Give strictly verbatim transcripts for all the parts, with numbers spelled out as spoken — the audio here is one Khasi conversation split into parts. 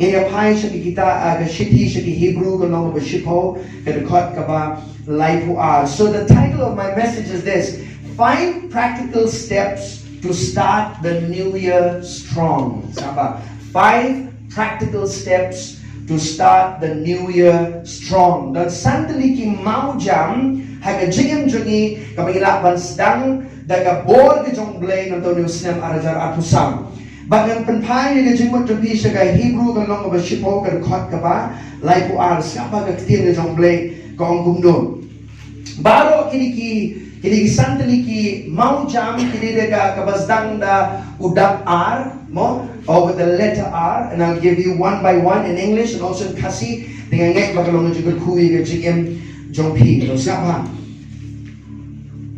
Ngin ïa phai sha ki kitab, ah, ka shithi sha ki Hebru ka lynnong ba shiphew, ka dkhot kaba laiphew ar. So the title of my message is this: Five practical steps to start the new year strong. Sngap bha. Five practical steps to start the new year strong. Don san tylli ki mawjam ha ka jingim jong ngi kaba ngi lah ban sdang da ka bor ka jong U Blei na uto u snem ar hajar arphew saw. Bad ngan pynphai ïa ka jingmut jong phi sha ka Hebru ka lynnong kaba shiphew ka dkhot kaba laiphew ar. Sngap bha ka ktien ka jong U Blei ka ong kumno. Baroh kine ki, kine ki san tylli ki mawjam, kine dei ka, kaba sdang da u dap R, mo, or with the letter R, and I'll give you one by one in English and also in Khasi. Te nga ngeit ba ka long ka jingkyrkhu ïa ka jingim jong phi. To sngap bha.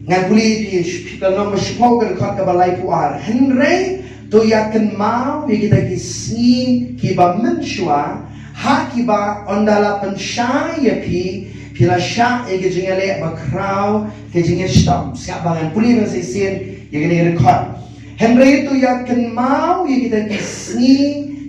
Ngan pule ïa phi, ka lynnong ba shiphew ka dkhot kaba laiphew ar. Hynrei to ïa kynmaw ïa kita ki sngi kiba mynshuwa, ha kiba ynda la pynshai ïa phi, phi la shah ïa ka jingïaleh bakhraw ka jingshitom. Sngap bha, ngan pule ban sa shisien ïa kane ka dkhot. Hynrei to ïa kynmaw ïa kita ki sngi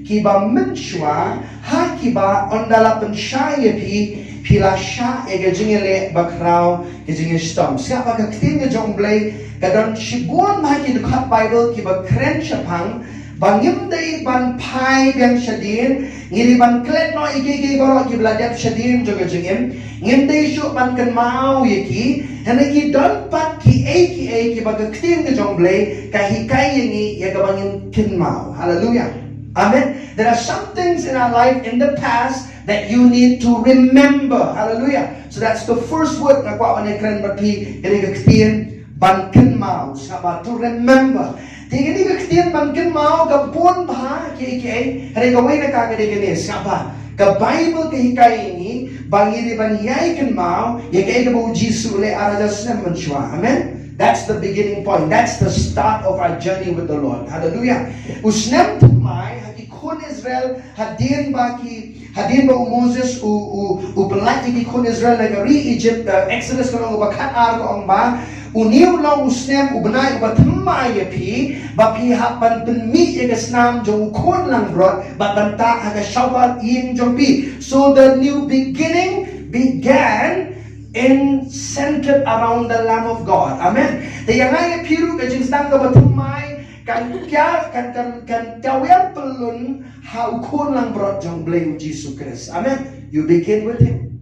kiba mynshuwa, ha kiba ynda la pynshai ïa phi, phi la shah ïa ka jingïaleh bakhraw ka jingshitom. Sngap bha, ka ktien ka jong U Blei ka don shibun bha ki dkhot Baibl kiba kren shaphang ba ngim dei ban phai biang shadien, ngi dei ban klet noh ïa kiei kiei baroh kiba la dep shadien jong ka jingim. Ngim dei shuh ban kynmaw ïa ki, hynrei ki don pat kiei kiei kiba ka ktien ka jong U Blei ka hikai ïa ngi ïa kaba ngin kynmaw. Hallelujah. Amen. There are some things in our life in the past that you need to remember. Hallelujah. So that's the first word nga kwah ban ïakren bad phi, kane ka ktien ban kynmaw. Sngap bha, to remember. Te kane ka ktien ban kynmaw ka bun bha kiei kiei, hynrei kawei na ka ka dei kane, sngap bha. Ka Baibl ka hikai ïa ngi ba ngi dei ban ïai kynmaw ïa kaei kaba u Jisu u leh ar hajar snem mynshuwa. Amen. That's the beginning point. That's the start of our journey with the Lord. Hallelujah. U snem thymmai ha ki khun Israel, hadien ba ki, hadien ba u Moses u, u, u pynlait ïa ki khun Israel na ka ri Egypt, eh, Exodus ka lynnong ba khatar ka ong ba, une u long u snem u bnai uba thymmai ïa phi, ba phi hap ban pynmih ïa ka snam jong u khun langbrot bad ban tah ha ka shopar ïing jong phi. So the new beginning began in centered around the Lamb of God. Amen. Te ïa nga ïa phi ruh ka jingsdang kaba thymmai kan ïa, kan, kan, kan ïa wer pyllun ha u khun langbrot jong U Blei u Jisu Khrist. Amen. You begin with him.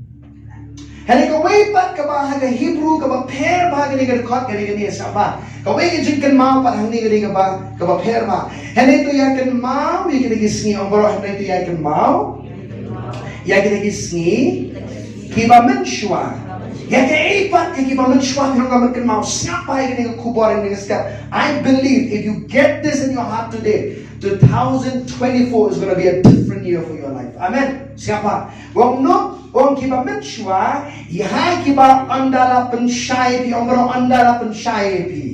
Hynrei kawei pat kaba ha ka Hebru kaba pher bha kane ka dkhot kane kane, sngap bha. Kawei ka jingkynmaw pat hangne kane kaba, kaba pher bha. Hynrei to ïa kynmaw ïa kine ki sngi, ong baroh, hynrei to ïa kynmaw ïa kine ki sngi kiba mynshuwa. Ïa kaei pat ïa kiba mynshuwa, phi ong ka ban kynmaw. Sngap bha ïa kane ka khubor, ïa kane ka step. I believe if you get this in your heart today, two thousand twenty-four is gonna be a different year for your life. Amen. Sngap bha. Ong no, ong kiba mynshuwa, ïa ha kiba ynda la pynshai ïa phi, ong baroh, ynda la pynshai ïa phi.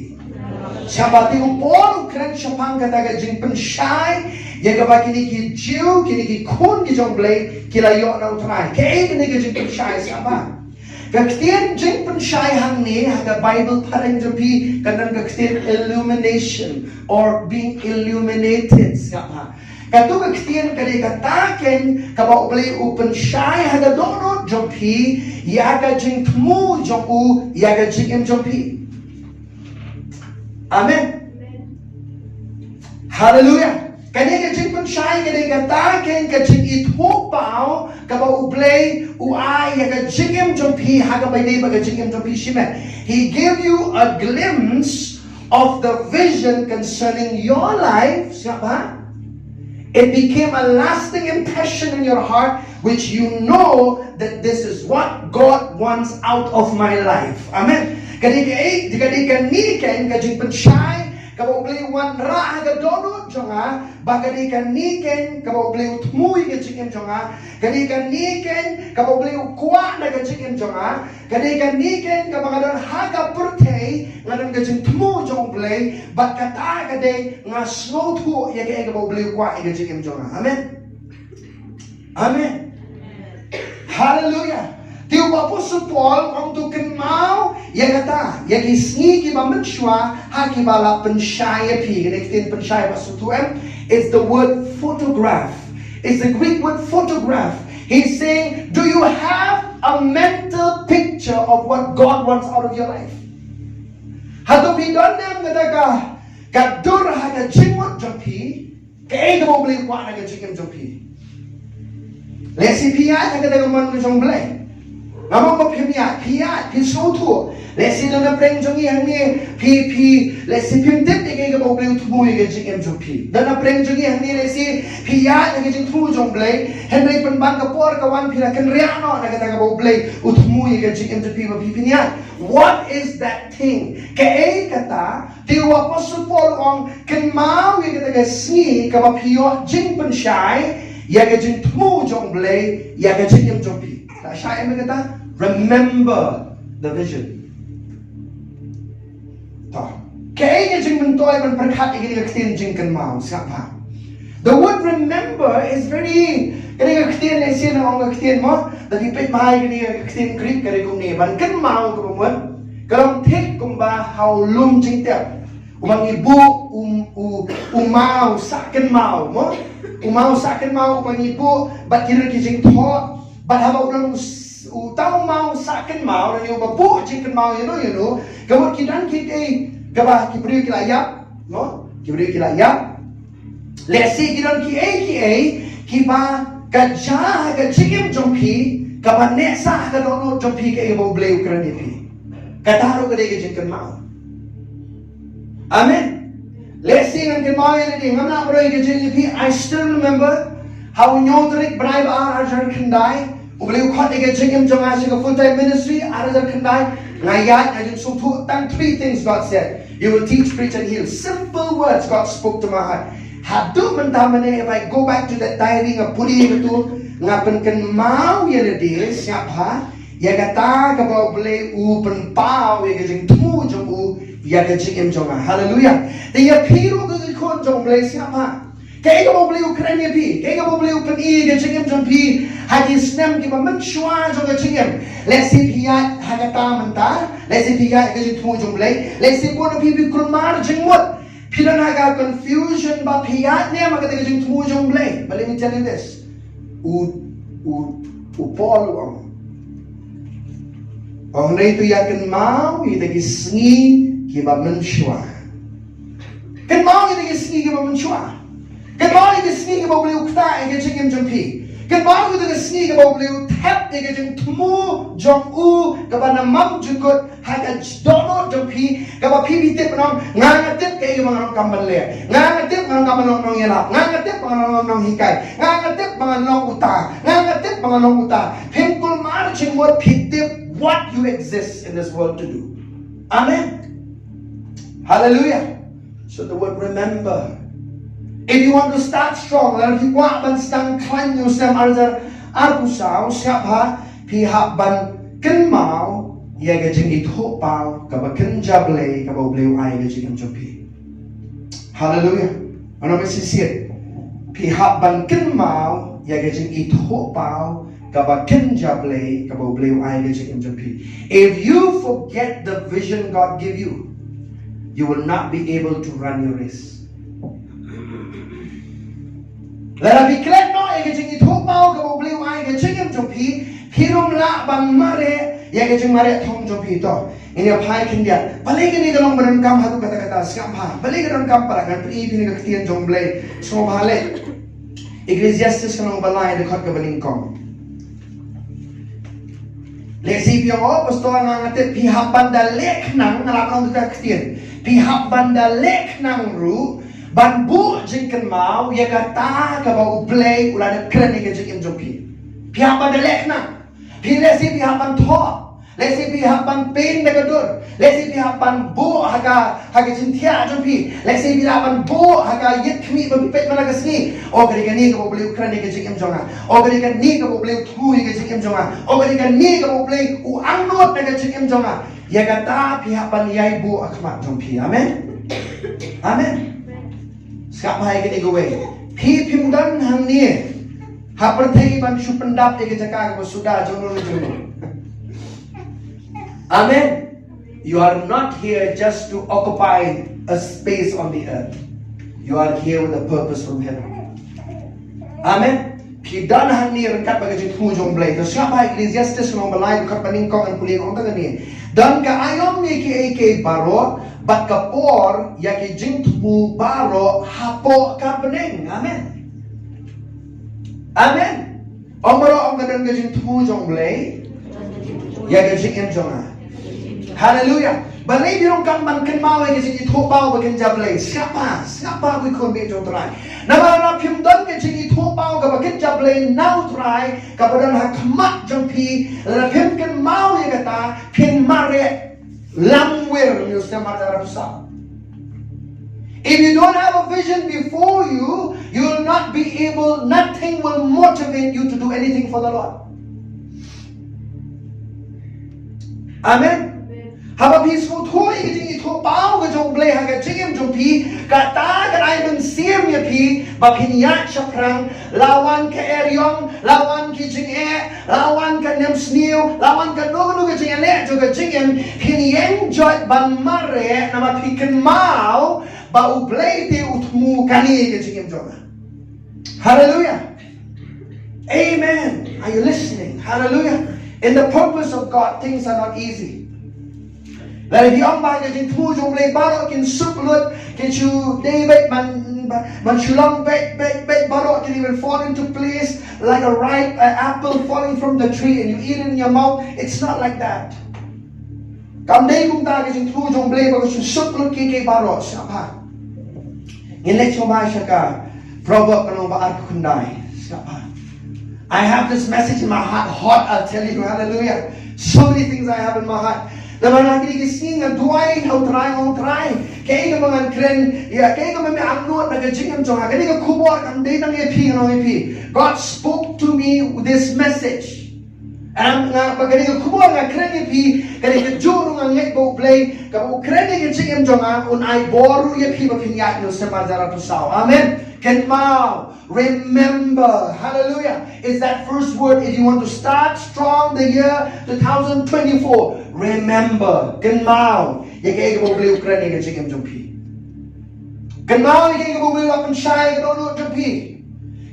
Sngap bha, te u Paul u kren shaphang kata ka jingpynshai ïa kaba kine ki Jiw, kine ki khun ki jong U Blei ki la ïoh na U Trai. Kaei kane ka jingpynshai, sngap bha. Ka ktien jingpynshai hangne ha ka Baibl phareng jong phi ka don ka ktien illumination or being illuminated, sngap bha. Kato ka ktien ka dei kata keiñ kaba U Blei u pynshai ha ka dohnud jong phi ïa ka jingthmu jong u ïa ka jingim jong phi. Amen. Haleluya. Kane ka jingpynshai ka dei kata keiñ ka jingithuhpaw kaba U Blei u ai ïa ka jingim jong phi ha kaba ïadei bad ka jingim jong phi shimet. He gave you a glimpse of the vision concerning your life, sngap bha? It became a lasting impression in your heart, which you know that this is what God wants out of my life. Amen. Ka dei ka, eh, ka dei kane keiñ ka jingpynshai kaba U Blei u wanrah ha ka dohnud jong nga, ba ka dei kane keiñ kaba U Blei u thmu ïa ka jingim jong nga, ka dei kane keiñ kaba U Blei u kwah na ka jingim jong nga, ka dei kane keiñ kaba nga don ha ka pyrthei, nga don ka jingthmu jong U Blei, bad kata ka dei nga sngewthuh ïa kaei kaba U Blei u kwah ïa ka jingim jong nga. Amen. Amen. Haleluya. Te u Apostol Paul u ong to kynmaw ïa kata, ïa ki sngi kiba mynshuwa ha kiba la pynshai ïa phi. Kane ka ktien pynshai ba sngewthuh em, it's the word photograph. It's the Greek word photograph. He's saying, do you have a mental picture of what God wants out of your life? Hato phi don ne em kata ka, ka dur ha ka jingmut jong phi, kaei kaba U Blei u kwah na ka jingim jong phi? Lehse phi ïaid ha kata ka mon ka jong U Blei. Nga mut ba phim ïaid, phi ïaid, phi sngewthuh. Lehse don na pdeng jong ngi hangne, phi, phi, lehse phim tip ïa kaei kaba U Blei u thmu ïa ka jingim jong phi. Don na pdeng jong ngi hangne, lehse phi ïaid ha ka jingthmu jong U Blei, hynrei pynban ka por ka wan phi la kynriah noh na kata kaba U Blei u thmu ïa ka jingim jong phi ba phi phin ïaid. What is that thing? Kaei kata? Te u Apostol Paul u ong, kynmaw ïa kata ka sngi kaba phi ïoh jingpynshai ïa ka jingthmu jong U Blei ïa ka jingim jong phi. La shai em ïa kata? Remember the vision. To, kaei ka jingmyntoi ban pyrkhat ïa kane ka ktien jingkynmaw, sngap bha. The word remember is very, kane ka ktien, lehse nga ong ka ktien mo, lada phi peit bha ïa kane ka ktien Greek ka dei kumne, ban kynmaw kaba mut ka long thik kumba ha u lum jingtep. Uba ngi buh u, u, u maw sah kynmaw mo, u maw sah kynmaw uba ngi buh bad ki, ki jingthoh, bad haba u long s-, uta u maw sah kynmaw, lane uba buh jingkynmaw ïano ïano, ka mut ki don kiei kiei kaba ki briew ki la ïap, no? Ki briew ki la ïap. Lehse ki don kiei kiei kiba ka jia ha ka jingim jong phi, kaba neh sah ha ka dohnud jong phi kaei kaba U Blei u kren ïa phi. Kata ruh ka dei ka jingkynmaw. Amen. Lehse ngan kynmaw ïa lade, ngam lah ban ïohi ka jingim jong phi. I still remember ha u hynñiew tarik bnai ba ar, ar hajar khyndai, U Blei u khot ïa ka jingim jong nga sha ka full time ministry, ar hajar khyndai. Nga ïaid, nga jingsngewthuh tang three things God said. You will teach, preach and heal. Simple words God spoke to my heart. Haduh mynta mynne, if I go back to that diary, nga pule ïa kato, nga pynkynmaw ïa lade, sngap bha, ïa kata kaba U Blei u pynpaw ïa ka jingthmu jong u ïa ka jingim jong nga. Haleluia. Te ïa phi ruh ko ki khun jong U Blei, sngap bha. Kaei kaba U Blei u kren ïa phi, kaei kaba U Blei u pyni ïa ka jingim jong phi ha ki snem kiba mynshuwa jong ka jingim. Lehse phi ïaid ha kata mynta, lehse phi ïaid ha ka jingthmu jong U Blei, lehse bun na phi phi kulmar jingmut. Phi don ha ka confusion ba phi ïaid ne em ha kata ka jingthmu jong U Blei. But let me tell you this. U, u, u Paul u ong, ong, hynrei to ïa kynmaw ïa kita ki sngi kiba mynshuwa. Kynmaw ïa kita ki sngi kiba mynshuwa. Kynmaw ïa ki sngi kiba U Blei u ktah ïa ka jingim jong phi. Kynmaw ïa kita ki sngi kiba U Blei u thep ïa ka jingthmu jong u kaba na mam jukut ha ka dohnud jong phi, kaba phi phi tip ban ong, nga nga tip kaei kaba nga donkam ban leh. Nga nga tip nga donkam ban long nongïalap. Nga nga tip nga donkam ban long nonghikai. Nga nga tip ba ngan long uta. Nga nga tip ba ngan long uta. Phim kulmar jingmut, phi tip what you exist in this world to do. Amen. Hallelujah. So the word remember. If you want to start strong, lada phi kwah ban sdang khlaiñ ha u snem ar hajar arphew saw, sngap bha, phi hap ban kynmaw ïa ka jingithuhpaw kaba kynja Blei kaba U Blei u ai ha ka jingim jong phi. Haleluia. Ngan ong shisien. Phi hap ban kynmaw ïa ka jingithuhpaw kaba kynja Blei kaba U Blei u ai ha ka jingim jong phi. If you forget the vision God give you, you will not be able to run your race. Lada phi klet noh ïa ka jingithuhpaw kaba U Blei u ai ha ka jingim jong phi, phi ruh phim lah ban mareh ïa ka jingmareh thong jong phi. To, ngin ïa phai khyndiat. Balei kane ka long ba donkam haduh katta katta, sngap bha. Balei ka donkam, para, ngan pyni ïa phi na ka ktien jong U Blei. Sngap bha leh. Ecclesiastes ka lynnong ba lai, dkhot kaba nyngkong. Lehse phi ong, oh pastor, nga nga tip. Phi hap ban da leh khnang, nga lah ban ong da ka ktien. Phi hap ban da leh khnang ruh ban buh jingkynmaw ïa kata kaba U Blei u la dep kren ïa ka jingim jong phi. Phi hap ban da leh khnang. Phi, lehse phi hap ban thoh. Lehse phi hap ban pyn da ka dur. Lehse phi hap ban buh ha ka, ha ka jingthiah jong phi. Lehse phi hap ban buh ha ka ïit khmih ba phi peit man la ka sngi. Oh, ka dei kane kaba U Blei u kren ïa ka jingim jong nga. Oh, ka dei kane kaba U Blei u thmu ïa ka jingim jong nga. Oh, ka dei kane kaba U Blei u angnud na ka jingim jong nga. Ïa kata phi hap ban ïai buh ha khmat jong phi. Amen. Amen. Sngap bha ïa kane kawei. Phi phim don hangne ha pyrthei ban shu pyndap ïa ka jaka kaba suda jong no jong no. Amen. You are not here just to occupy a space on the earth. You are here with a purpose from heaven. Amen. Ki don hangne ryngkat bad ka jingthmu jong U Blei. To sngap ha Ecclesiastes lynnong ba lai, dkhot ba nyngkong, ngan pule ong tang kane. Don ka aïom ïa kiei kiei baroh, bad ka por ïa ki jingthmu baroh hapoh ka bneng. Amen. Amen. Ong baroh, ong ka don ka jingthmu jong U Blei ïa ka jingim jong nga. Haleluya. Balei phi ruh kam ban kynmaw ïa ka jingithuhpaw ba kynja Blei? Sngap bha, sngap bha ko khun baieit jong U Trai. Namar lada phim don ka jingithuhpaw kaba kynja Blei na U Trai kaba don ha khmat jong phi, lada phim kynmaw ïa kata, phin mareh lamwir, ïa u snem ar hajar arphew saw. If you don't have a vision before you, you will not be able, nothing will motivate you to do anything for the Lord. Amen. Haba phi sngewthuh ïa ka jingithuhpaw ka jong U Blei ha ka jingim jong phi, kata kan ai mynsiem ïa phi ba phin ïaid shaphrang, la wan ka eriong, la wan ki jingeh, la wan ka nemsniew, la wan kano kano ka jingeh jong ka jingim, phin ïeng joit ban mareh namar phi kynmaw ba U Blei te u thmu kane ka jingim jong nga. Hallelujah. Amen. Are you listening? Hallelujah. In the purpose of God, things are not easy. Lada phi ong ba ka jingthmu jong U Blei baroh kin suk lut, kin shu dei beit ban, ban, ban shu long beit, beit, beit, baroh kin even fall into place like a ripe, uh, apple falling from the tree and you eat it in your mouth. It's not like that. Kam dei kumta ka jingthmu jong U Blei ba ka shu suk lut kiei kiei baroh, sngap bha. Ngin leit shuwa sha ka Proverb ka lynnong ba arphew khyndai, sngap bha. I have this message in my heart, hot, I'll tell you, hallelujah. So many things I have in my heart. Namar ha kine ki sngi nga duwai ha U Trai, nga ong Trai, kaei kaba ngan kren, ïa, kaei kaba me angnud na ka jingim jong nga. Kane ka khubor kam dei tang ïa phi, ngan ong ïa phi. God spoke to me with this message. Em, nga, ba kane ka khubor nga kren ïa phi, kane kajuh ruh nga ngeit ba U Blei, kaba u kren ïa ka jingim jong nga, un ai bor ruh ïa phi ba phin ïaid ïa u snem ar hajar arphew saw. Amen. Kynmaw, remember. Hallelujah. It's that first word. If you want to start strong the year two thousand twenty-four, remember. Kynmaw ïa kaei kaba U Blei u kren ïa ka jingim jong phi. Kynmaw ïa kaei kaba U Blei u la pynshai ïa ka dohnud jong phi.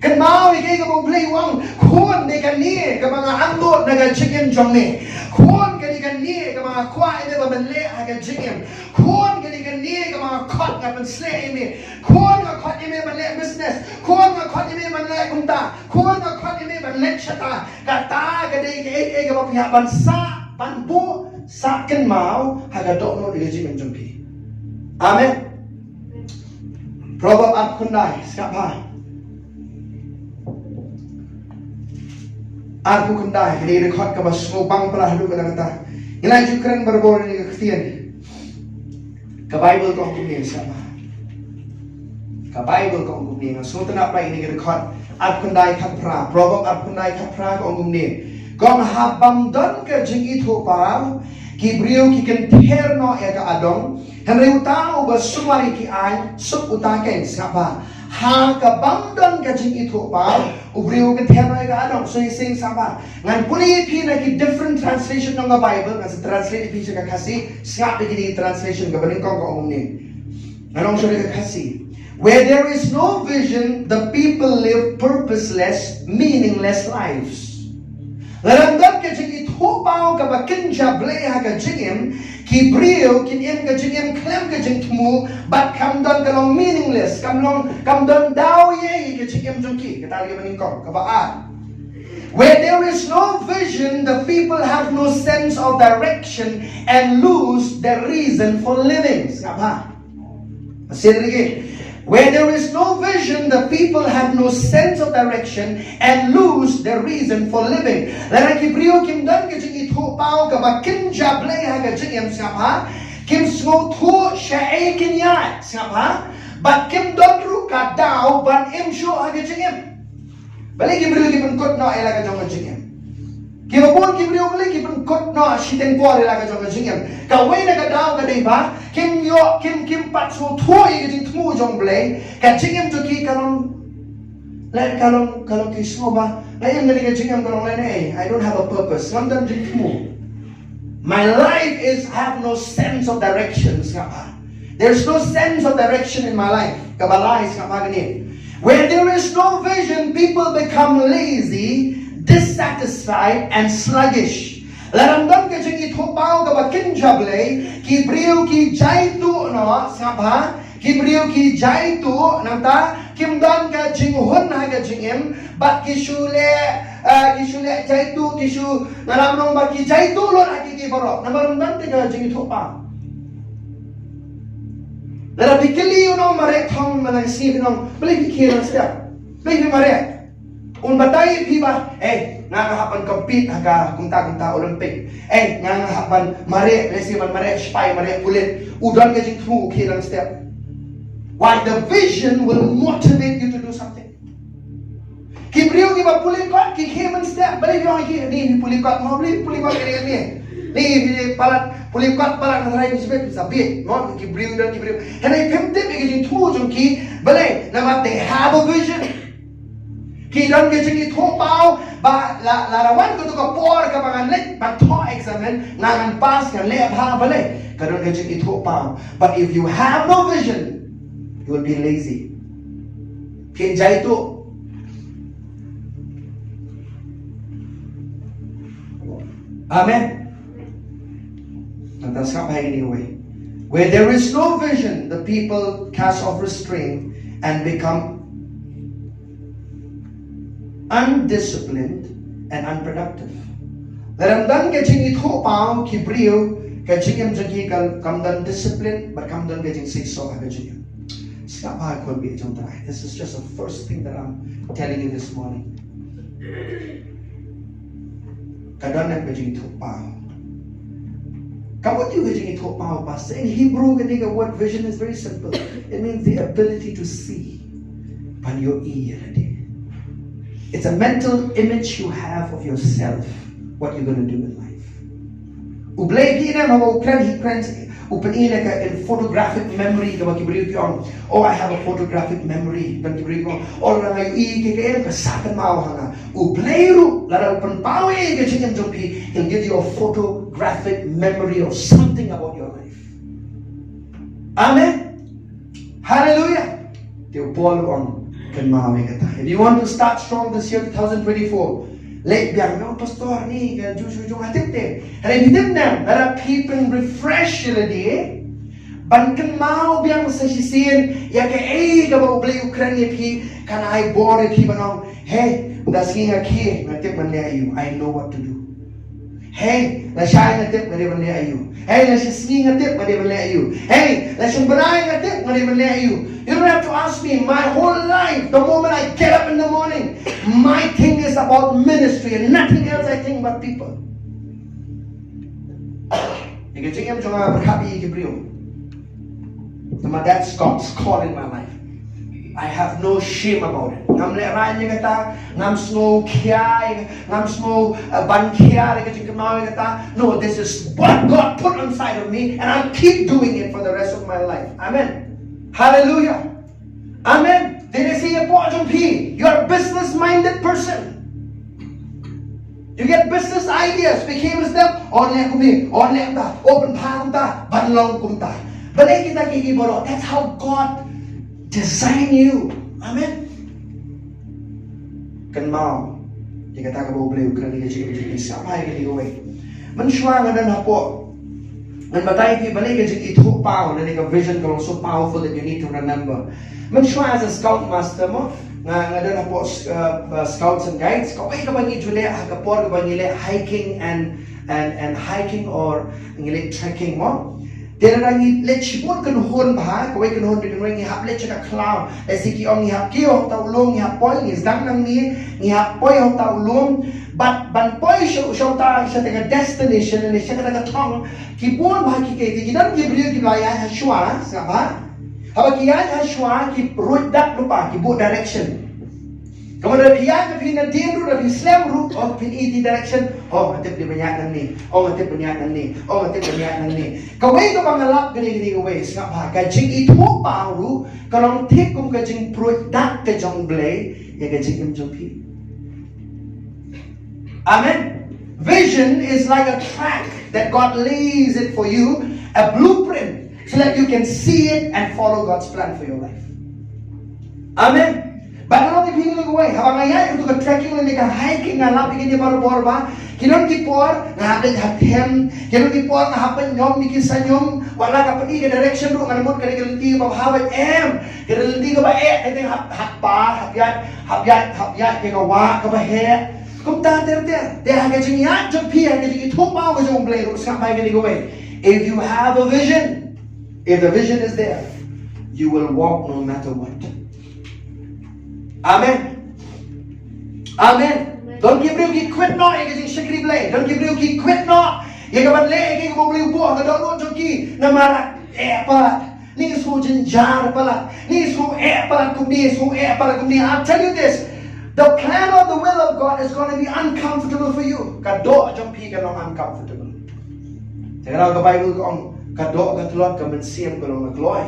Kynmaw ïa kaei kaba U Blei u ong, khun, dei kane kaba nga angnud na ka jingim jong me. Khun, ka dei kane kaba nga kwah ïa me ba men leh ha ka jingim. Khun, ka dei kane kaba nga khot, nga pynshlur ïa me. Khun, nga khot ïa me ban leh business. Khun, nga khot ïa me ban leh kumta. Khun, nga khot ïa me ban leh shata. Kata ka dei kaei kaei kaba phi hap ban sah, ban buh, sah kynmaw ha ka dohnud ïa ka jingim jong phi. Amen. Proverb arphew khyndai, sngap bha. Arphew khyndai, kane ka dkhot kaba sngewbang palat haduh katta katta. Ngi la ju kren barabor ïa kane ka ktien. Ka Baibl ka ong kumne, sngap bha. Ka Baibl ka ong kumne, nga sngewtynnat ba ïa kane ka dkhot arphew khyndai khatphra, Proverb arphew khyndai khatphra ka ong kumne. Ka ong, haba ym don ka jingithuhpaw, ki briew ki kynther noh ïa ka adong, hynrei uta uba sumar ïa ki aiñ, suk uta keiñ, sngap bha. Ha kaba ym don ka jingithuhpaw, u briew u kynther noh ïa ka adong. So he's saying, sngap bha. Ngan pule ïa phi na ki different translation jong ka Baibl, ngan sa translate ïa phi sha ka Khasi, sngap ïa kine ki translation, kaba nyngkong ka ong kumne. Ngan ong shuwa da ka Khasi. Where there is no vision, the people live purposeless, meaningless lives. Lada ym don ka jingithuhpaw kaba kynja Blei ha ka jingim, ki briew kin im ka jingim khlem ka jingthmu, bad kam don, ka long meaningless, kam long, kam don daw ei ei ka jingim jong ki. Kata ka dei kaba nyngkong, kaba ar. Where there is no vision, the people have no sense of direction and lose their reason for living. Sngap bha. Sngap lagi. Where there is no vision, the people have no sense of direction and lose their reason for living. Lada ki briew kim don ka jingithuhpaw kaba kynja Blei ha ka jingim, sngap bha, kim sngewthuh shaei kin ïaid, sngap bha, bad kim don ruh ka daw ban im shuh ha ka jingim. Balei ki briew ki pynkut noh ïa la ka jong ka jingim? Kiba bun ki briew balei ki pynkut noh shiteng por ïa la ka jong ka jingim? Kawei na ka daw ka dei ba kim ïoh, kim, kim pat sngewthuh ïa ka jingthmu jong Blei. Ka jingim jong ki ka long, leh, ka long, ka long ki sngew ba nga im kane ka jingim ka long lehnohei. I don't have a purpose. Ngam don jingthmu. My life is have no sense of direction, sngap bha. There's no sense of direction in my life. Kaba lai, sngap bha kane. Where there is no vision, people become lazy, dissatisfied, and sluggish. Lada ym don ka jingithuhpaw kaba kynja Blei, ki briew ki jaituh noh, sngap bha, ki briew ki jaituh, nangta kim don ka jinghun ha ka jingim, bad ki shu leh, eh, ki shu leh jaituh, ki shu ngarap nong bad ki jaituh lut ha ki ki baroh. Namar ym don te ka jingithuhpaw. Lada phi kylli u nongmareh thong mynta ka sngi, phi ong, balei phi khie lang step? Balei phi mareh? Un batai phi ba, eh, nga nga hap ban compete ha ka kumta kumta Olympic. Eh, nga nga hap ban mareh, lehse ban mareh sipai, mareh pulit. U don ka jingthmu, u khie lang step. Why? The vision will motivate you to do something. Ki briew kiba pule kot ki khie mynstep, balei phi ong ki, ni phi pule kot mo, balei phi pule kot kane kane. Ni phi palat, pule kot palat, na tharai phi sbit, phi sa bit mo, ki briew don ki briew. Hynrei phim tip ïa ki jingthmu jong ki, balei? Namar they have a vision. Ki don ka jingithuhpaw ba la, lada wan kato ka por kaba ngan leit ban thoh exam, nga ngan pass, ngan leh bha, balei? Ka don ka jingithuhpaw. But if you have no vision, you will be lazy. Phin jaituh. Amen. Nangta sngap bha ïa kane kawei. Where there is no vision, the people cast off restraint and become undisciplined and unproductive. Lada ym don ka jingithuhpaw, ki briew, ka jingim jong ki ka, kam don discipline, bad kam don ka jingseisoh ha ka jingim. Sngap bha, khun bieit jong U Trai. This is just the first thing that I'm telling you this morning. Ka don ka jingithuhpaw. Ka mut ïa ka jingithuhpaw, Pastor. In Hebrew, kane ka word vision is very simple. It means the ability to see. Ban ïohi ïa lade. It's a mental image you have of yourself, what you're gonna do in life. U Blei, phi ïohi ne em, haba u kren, he kren, u pyni ïa ka in photographic memory, kaba ki briew ki ong, "Oh, I have a photographic memory." Ban ki briew ki ong, "Oh, lada nga ïohi ïa kaei kaei, ka sah kynmaw ha nga." U Blei ruh, lada u pynpaw ïa ka jingim jong phi, he'll give you a photographic memory of something about your life. Amen. Hallelujah. Te u Paul u ong, kynmaw ïa kata. If you want to start strong this year, two thousand twenty-four, leit biang, ong, "Pastor, ni ka ju ju jong ha tip te." Hynrei phi tip ne em, lada phi pyn refresh ïa lade, ban kynmaw biang sa shisien ïa kaei kaba U Blei u kren ïa phi, kan ai bor ïa phi ban ong, "Hei, da sngi nga khie, nga tip ban leh aïu. I know what to do. Hei, lashai nga tip nga dei ban leh aïu. Hei, lashisngi nga tip nga dei ban leh aïu. Hei, lashong bnai nga tip nga dei ban leh aïu." You don't have to ask me. My whole life, the moment I get up in the morning, my thing is about ministry and nothing else I think about people. Ïa ka jingim jong nga pyrkhat ïa ki briew. Namar that's God's call in my life. I have no shame about it. Ngam lehraiñ ïa kata, ngam sngew khia, ngam sngew, uh, ban khia ïa ka jingkynmaw ïa kata. No, this is what God put inside of me, and I'll keep doing it for the rest of my life. Amen. Hallelujah. Amen. Te lehse ïa phi jong phi, you're a business minded person. You get business ideas, phi khie mynstep, oh leh kumne, oh leh kumta, oh pynbha kumta, ban long kumta. Balei kita ki ki baroh, that's how God designed you. Amen. Kynmaw ïa kata kaba U Blei u kren ïa ka jingim jong phi, sngap bha ïa kane kawei. Mynshuwa nga don hapoh, ngan batai phi balei ka jingithuhpaw lane ka vision ka long so powerful that you need to remember. Mynshuwa as a scout master mo, nga, nga don hapoh, uh, uh, scouts and guides, kawei kaba ngi ju leh ha ka por kaba ngi leh hiking and, and, and hiking or ngi leh trekking mo. Te lada ngi leit shibun kynhun bha, kawei kynhun te kynhun, ngi hap leit sha ka khlaw. Lehse ki ong ngi hap kiew ha uta u lum, ngi hap poi, ngi sdang nangne, ngi hap poi ha uta u lum. Bad ban poi sha, sha uta, sha uta ka destination, lane sha kata ka thong, ki bun bha ki, ki, ki don ki briew kiba la ïaid ha shuwa, sngap bha. Haba ki ïaid ha shuwa, ki ruid dak lypa, ki buh direction. Ka mut lada phi ïaid, lada phi nadien ruh, lada phi slem ruh, oh, phin ïohi direction, oh, nga tip dei ban ïaid nangne, oh, nga tip ban ïaid nangne, oh, nga tip ban ïaid nangne. Kawei kaba nga lap kane, kane kawei, sngap bha, ka jingithuhpaw ruh ka long thik kum ka jingpruid dak ka jong U Blei ïa ka jingim jong phi. Amen. Vision is like a track that God lays it for you, a blueprint, so that you can see it and follow God's plan for your life. Amen. Wei, haba nga ïaid ruh ka trekking lane ka hiking, nga lap ïa kine barabor ba ki don ki por nga hap leit ha them, ki don ki por nga hap pynïom ïa ki saiñiom, wat la ka pyni ka direction ruh ngan mut ka dei ka lynti ba bha bha em, ka dei lynti kaba eh, ka dei hap, hap par, hap ïaid, hap ïaid, hap ïaid ïa ka wah kaba heh. Kumta ter ter. Te ha ka jingïaid jong phi, ha ka jingithuhpaw ka jong U Blei ruh, sngap bha ïa kane kawei. If you have a vision, if the vision is there, you will walk no matter what. Amen. Amen. Don ki briew ki kwit noh ïa ka jingshakri Blei. Don ki briew ki kwit noh ïa ka ban leh ïa ka kaba U Blei u buh ha ka dohnud jong ki. Namar eh palat, ne shu jynjar palat, ne shu eh palat kumne, shu eh palat kumne. I'll tell you this, the plan or the will of God is going to be uncomfortable for you. Ka doh jong phi kan long uncomfortable. Te ka daw ka Bible ka ong, ka doh ka tlot, ka mynsiem ka long na kloi.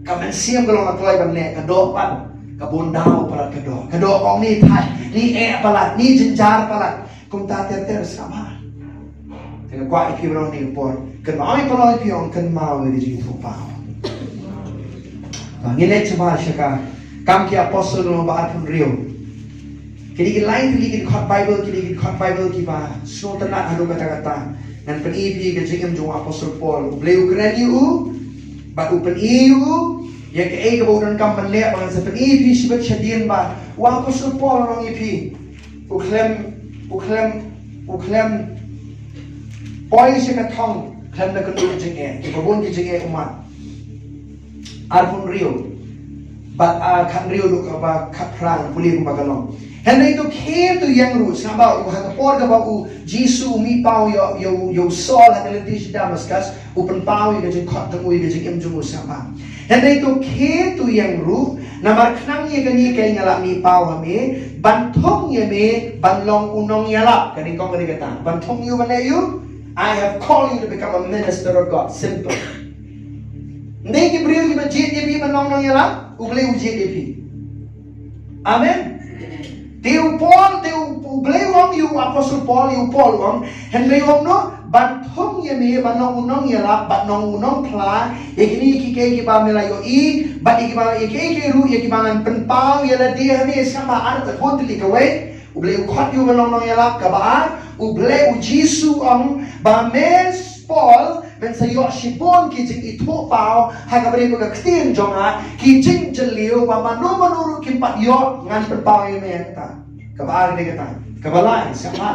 Ka mynsiem ka long na kloi ban leh, ka doh pat, ka bun daw palat ka doh. Ka doh ka ong ne thait, ne eh palat, ne jynjar palat. Kumta ter ter, sngap bha. Te nga kwah ïa phi ban ong ha kane ka por, kynmaw ïa phi, ong kynmaw ïa ka jingithuhpaw. Ba ngin leit sha ba sha ka Kam ki Apostol lynnong ba arphew hynriew. Kine ki lai tylli ki dkhot Bible, kine ki dkhot Bible kiba sngewtynnat haduh katta katta. Ngan pyni ïa phi ka jingim jong u Apostol Paul. U Blei u kren ïa u, bad u pyni ïa u ïa kaei kaba u donkam ban leh, bad ngan sa pyni ïa phi shibit shadien ba u Apostol Paul u ong ïa phi, u khlem, u khlem, u khlem poi sha ka thong khlem da kynduh jingeh. Kiba bun ki jingeh ummat. Arphew hynriew bad, ah, khathynriew haduh kaba khatphra, pule kumba ka long. Hynrei to khie to ïeng ruh, sngap bha, ha ka por kaba u Jisu u mih paw ïa, ïa, ïa u Saul ha ka lynti sha Damaskus, u pynpaw ïa ka jingkhot jong u, ïa ka jingim jong u, sngap bha. Hynrei to khie to ïeng ruh, namar khnang ïa kane kaei nga la mih paw ha me, ban thung ïa me ban long u nongïalap. Ka nyngkong ka dei kata, ban thung ïa u ban leh ïa u. I have called you to become a minister of God. Simple. Ym dei ki briew kiba jied ïa phi ban long nongïalap, U Blei u jied ïa phi. Amen. Te u Paul, te u, U Blei u ong ïa u Apostol Paul, ïa u Paul u ong, hynrei u ong noh, ban thung ïa me ban long u nongïalap bad long u nongphla ïa kine kiei kiei kiba me la ïohi, bad ïa kiba, ïa kiei kiei ruh ïa kiba ngan pynpaw ïa lade ha me. Sngap bha, ar, bun tylli. Kawei, U Blei u khot ïa u ban long nongïalap. Kaba ar, U Blei, u Jisu u ong ba me Paul men sa ïoh shibun ki jingithuhpaw ha kaba ïadei bad ka ktien jong nga, ki jingjylliew ba mano mano ruh kim pat ïoh, ngan pynpaw ïa me ha kata. Kaba ar ka dei kata. Kaba lai, sngap bha.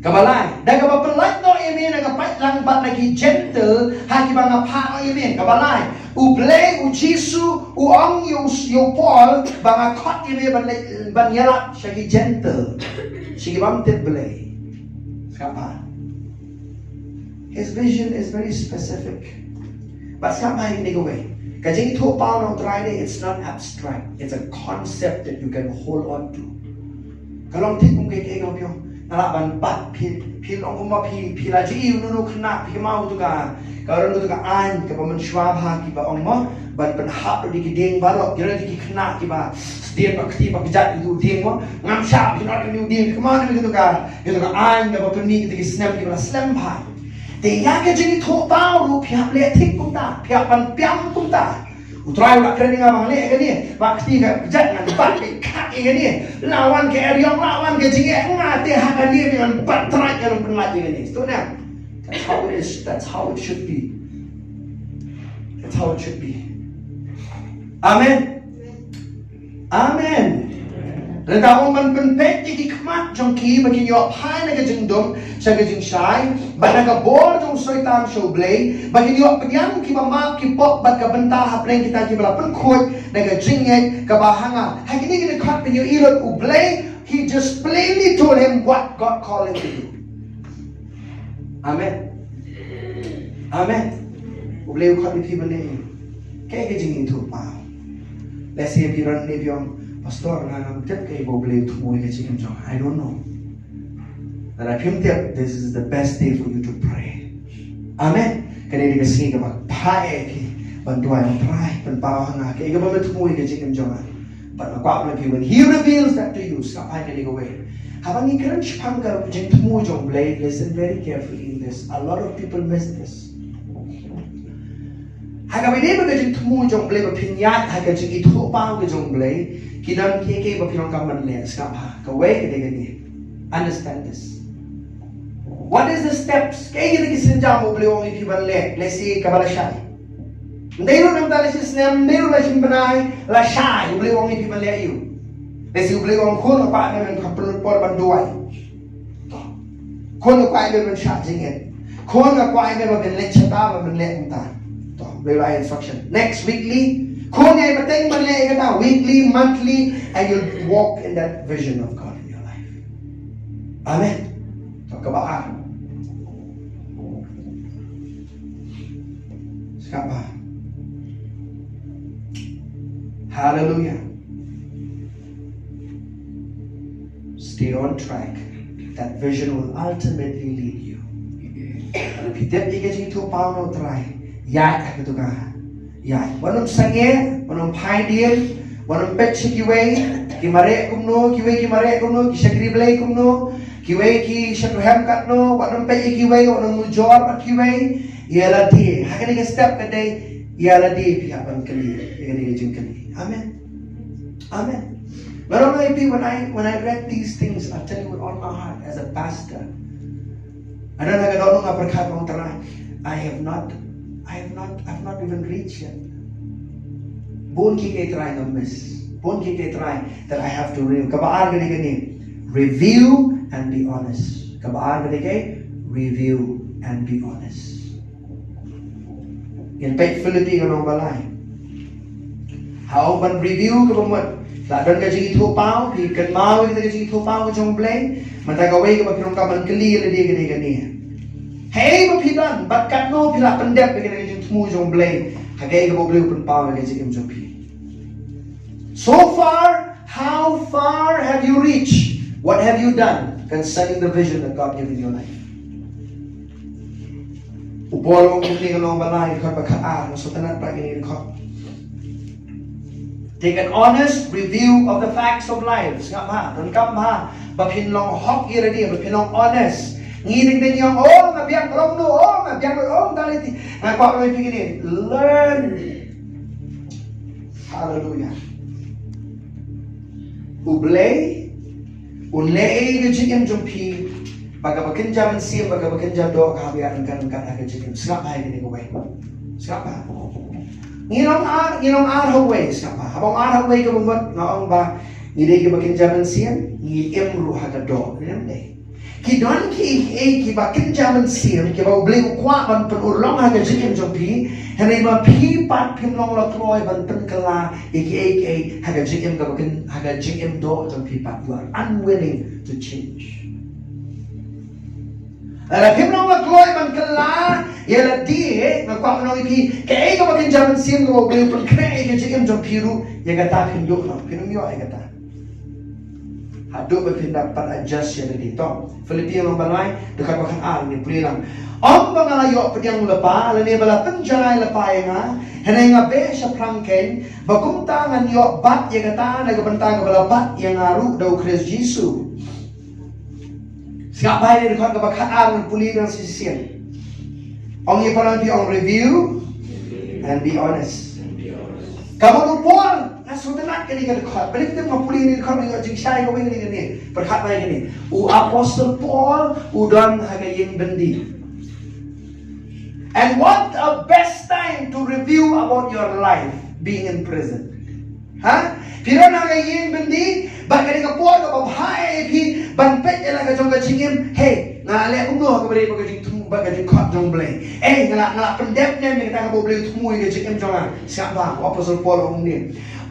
Kaba lai, da kaba pynlait noh ïa me na ka paidlang bad na ki Jentil ha kiba nga phah noh ïa me. Kaba lai, U Blei, u Jisu u ong ïa u, ïa u Paul ba nga khot ïa me ban leit, ban ïalap sha ki Jentil, sha ki bym tip Blei. Sngap bha. His vision is very specific. Bad sngap bha ïa kane kawei. Ka jingithuhpaw na U Trai ne, it's not abstract. It's a concept that you can hold on to. Ka long thik kum kaei kaei kaba phi ong. Nga lah ban bat, phi, phi long kumba phi, phi la ju ïohi uno uno u khynnah, phi kynmaw uto ka, ka don uto ka aiñ kaba mynshuwa bha kiba ong mo, ban pynhap ïa ki dieng baroh. Ki don ki khynnah kiba sdien bad kti bad kjat ïa u dieng mo. Ngam shah pynhap ïa u dieng, phi kynmaw ne uto ka, uto ka aiñ kaba pynmih ïa ki snem kiba la slem bha. Te ïa ka jingithuhpaw ruh phi hap leh thik kumta, phi hap ban piam kumta. U Trai u la kren ïa nga ba ngan leh ïa kane, ba kti ka kjat ngan bat beit khat ïa kane. La wan ka eriong, la wan ka jingeh, nga te ha kane ngan bat trai, ngan pynlait ïa kane. Sngewthuh ne? That's how it is, that's how it should be. That's how it should be. Amen. Amen. Lada ong ban pynpeit ïa ki khmat jong ki ba kin ïoh phai na ka jingdum sha ka jingshai, bad na ka bor jong u Soitan sha U Blei, ba kin ïoh pdiang kiba map ki pop bad ka bynta hapdeng kita kiba la pynkhuid na ka jingngeit kaba ha nga. Ha kine ki dkhot phin ïohi lut U Blei, he just plainly told him what God called him to do. Amen. Amen. U Blei u khot ïa phi ban leh ïa u. Kaei ka jingithuhpaw? Lehse phi don ne phi ong, Pastor, nga ngam tip kaei ba U Blei u thmu ïa ka jingim jong nga. I don't know. Lada phim tip, this is the best day for you to pray. Amen. Kane dei ka sngi kaba bha ïa phi ban duwai, ban pynpaw ha nga kaei kaba me thmu ïa ka jingim jong nga. Bad nga kwah ban ong ïa phi, when he reveals that to you, sngap bha ïa kane kawei. Haba ngi kren shaphang ka jingthmu jong U Blei, listen very carefully in this. A lot of people miss this. Ha kaba ïadei bad ka jingthmu jong U Blei, ba phin ïaid ha ka jingithuhpaw ka jong U Blei, Ki don kiei kiei ba phi donkam ban leh, sngap bha. Kawei ka dei kane. Understand this. What is the steps? Kaei kine ki sienjam ba U Blei u ong ïa phi ban leh, lehse kaba lashai. Ym dei ruh namar lashai snem, ym dei ruh lashai bnai, lashai U Blei u ong ïa phi ban leh aïu. Lehse U Blei u ong khun nga kwah me ban kham pynlut por ban duwai. Khun nga kwah me ban shah jingeh. Khun nga kwah me ba phin leit shata, ba phin leit mynta. To, U Blei u ai instruction. Next, weekly. Khun nga ai pateng ban leh ïa kata, weekly, monthly, and you'll walk in that vision of God in your life. Amen. To, kaba ar. Sngap bha. Hallelujah. Stay on track. That vision will ultimately lead you. Lada phi tip ïa ka jingïathuhpaw na U Trai, ïaid ha kata ka. Ïaid. Wat nym sangeh, wat nym phai dien, wat nym peit sha kiwei, ki mareh kumno, kiwei ki mareh kumno, ki shakri Blei kumno, kiwei ki shakri hem katno, wat nym peit ïa kiwei, wat nym mujor bad kiwei. Ïa lade, ha kane ka step ka dei, ïa lade phi hap ban kylli ïa kane ka jingkylli. Amen. Amen. Nga ong ïa phi, when I, when I read these things, I tell you with all my heart, as a pastor, I don't have, I don't know, nga pyrkhat, ong Trai, I have not, I have not, I've not even reached yet. Bun kiei kiei Trai nga miss. Bun kiei kiei Trai that I have to review. Kaba ar ka dei kane. Review and be honest. Kaba ar ka dei kane. Review and be honest. Ngin peit Philippi ka lynnong ba lai. Ha ong ban review kaba mut. La don ka jingïathuhpaw, phi kynmaw ïa ka jingïathuhpaw ka jong U Blei. Mynta kawei kaba phi donkam ban kylli ïa lade ka dei kane. Hei ba phi don, bad katno phi la pyndep ïa ka jingthmu jong U Blei. Ha kaei kaba U Blei u pynpaw ïa ka jingim jong phi. So far, how far have you reached? What have you done concerning the vision that God gave in your life? U Paul u ong kumne, ka lynnong ba lai, dkhot ba khatar, nga sngewtynnat ba kine dkhot. Take an honest review of the facts of life. Sngap bha, donkam bha ba phin long hok ïa lade, ba phin long honest. Ngi dang dang ong, oh, nga biang, ka long no, oh, nga biang, oh, nga dang leit. Nga kwah ban ong ïa phi kine. Learn. Hallelujah. U Blei un leh ïa ka jingim jong phi, ba kaba kynja mynsiem, ba kaba kynja doh ka hap ïaid ryngkat ryngkat ha ka jingim. Sngap bha ïa kane kawei. Sngap bha. Ngi long ar, ngi long ar ha kawei, sngap bha. Haba ong ar ha kawei kaba mut, nga ong ba ngi dei kiba kynja mynsiem, ngi im ruh ha ka doh. Ngi dei. Ki don kiei kiei kiba kynja mynsiem kiba U Blei u kwah ban pynurlong ha ka jingim jong phi, hynrei ma phi pat phim long la kloi ban pynkylla ïa kiei kiei ha ka jingim kaba kyn, ha ka jingim doh jong phi pat. You are unwilling to change. Lada phim long la kloi ban kylla ïa lade, nga kwah ban ong ïa phi, kaei kaba kynja mynsiem kaba U Blei u pynkhreh ïa ka jingim jong phi ruh, ïa kata phin duh noh, phin ym ïoh ïa kata. Haduh ba phin dang pat adjust ïa lade. To, Philippi lynnong ba lai, dkhot ba khatar, ngin pule lang. Ym ba nga la ïoh pdiang lypa, lane ba la pynjanai lypa ïa nga, hynrei nga beh shaphrang kein, ba kumta ngan ïoh bat ïa kata na ka bynta kaba la bat ïa nga ruh da U Khrist Jisu. Sngap bha ïa kane dkhot kaba khatar, ngin pule lang shisien. Ong ïa phi, ong review and be honest. Ka mut u Paul, nga sngewtynnat kane ka dkhot. Balei te nga pule ïa kane ka dkhot, nga ïoh jingshai kawei kane kane. Pyrkhat bha ïa kane. U Apostle Paul u don ha ka ïing byndi. And what a best time to review about your life being in prison. Ha? Phi don ha ka ïing byndi, bad kane ka por kaba bha ïa phi ban peit ïa la ka jong ka jingim. Hei, nga la leh kumno ha kaba ïadei bad ka jingthmu, bad ka jingkhot jong U Blei. Ei, nga la, nga la pyndep ne em ïa kata kaba U Blei u thmu ïa ka jingim jong nga. Sngap bha, u Apostle Paul u ong kumne.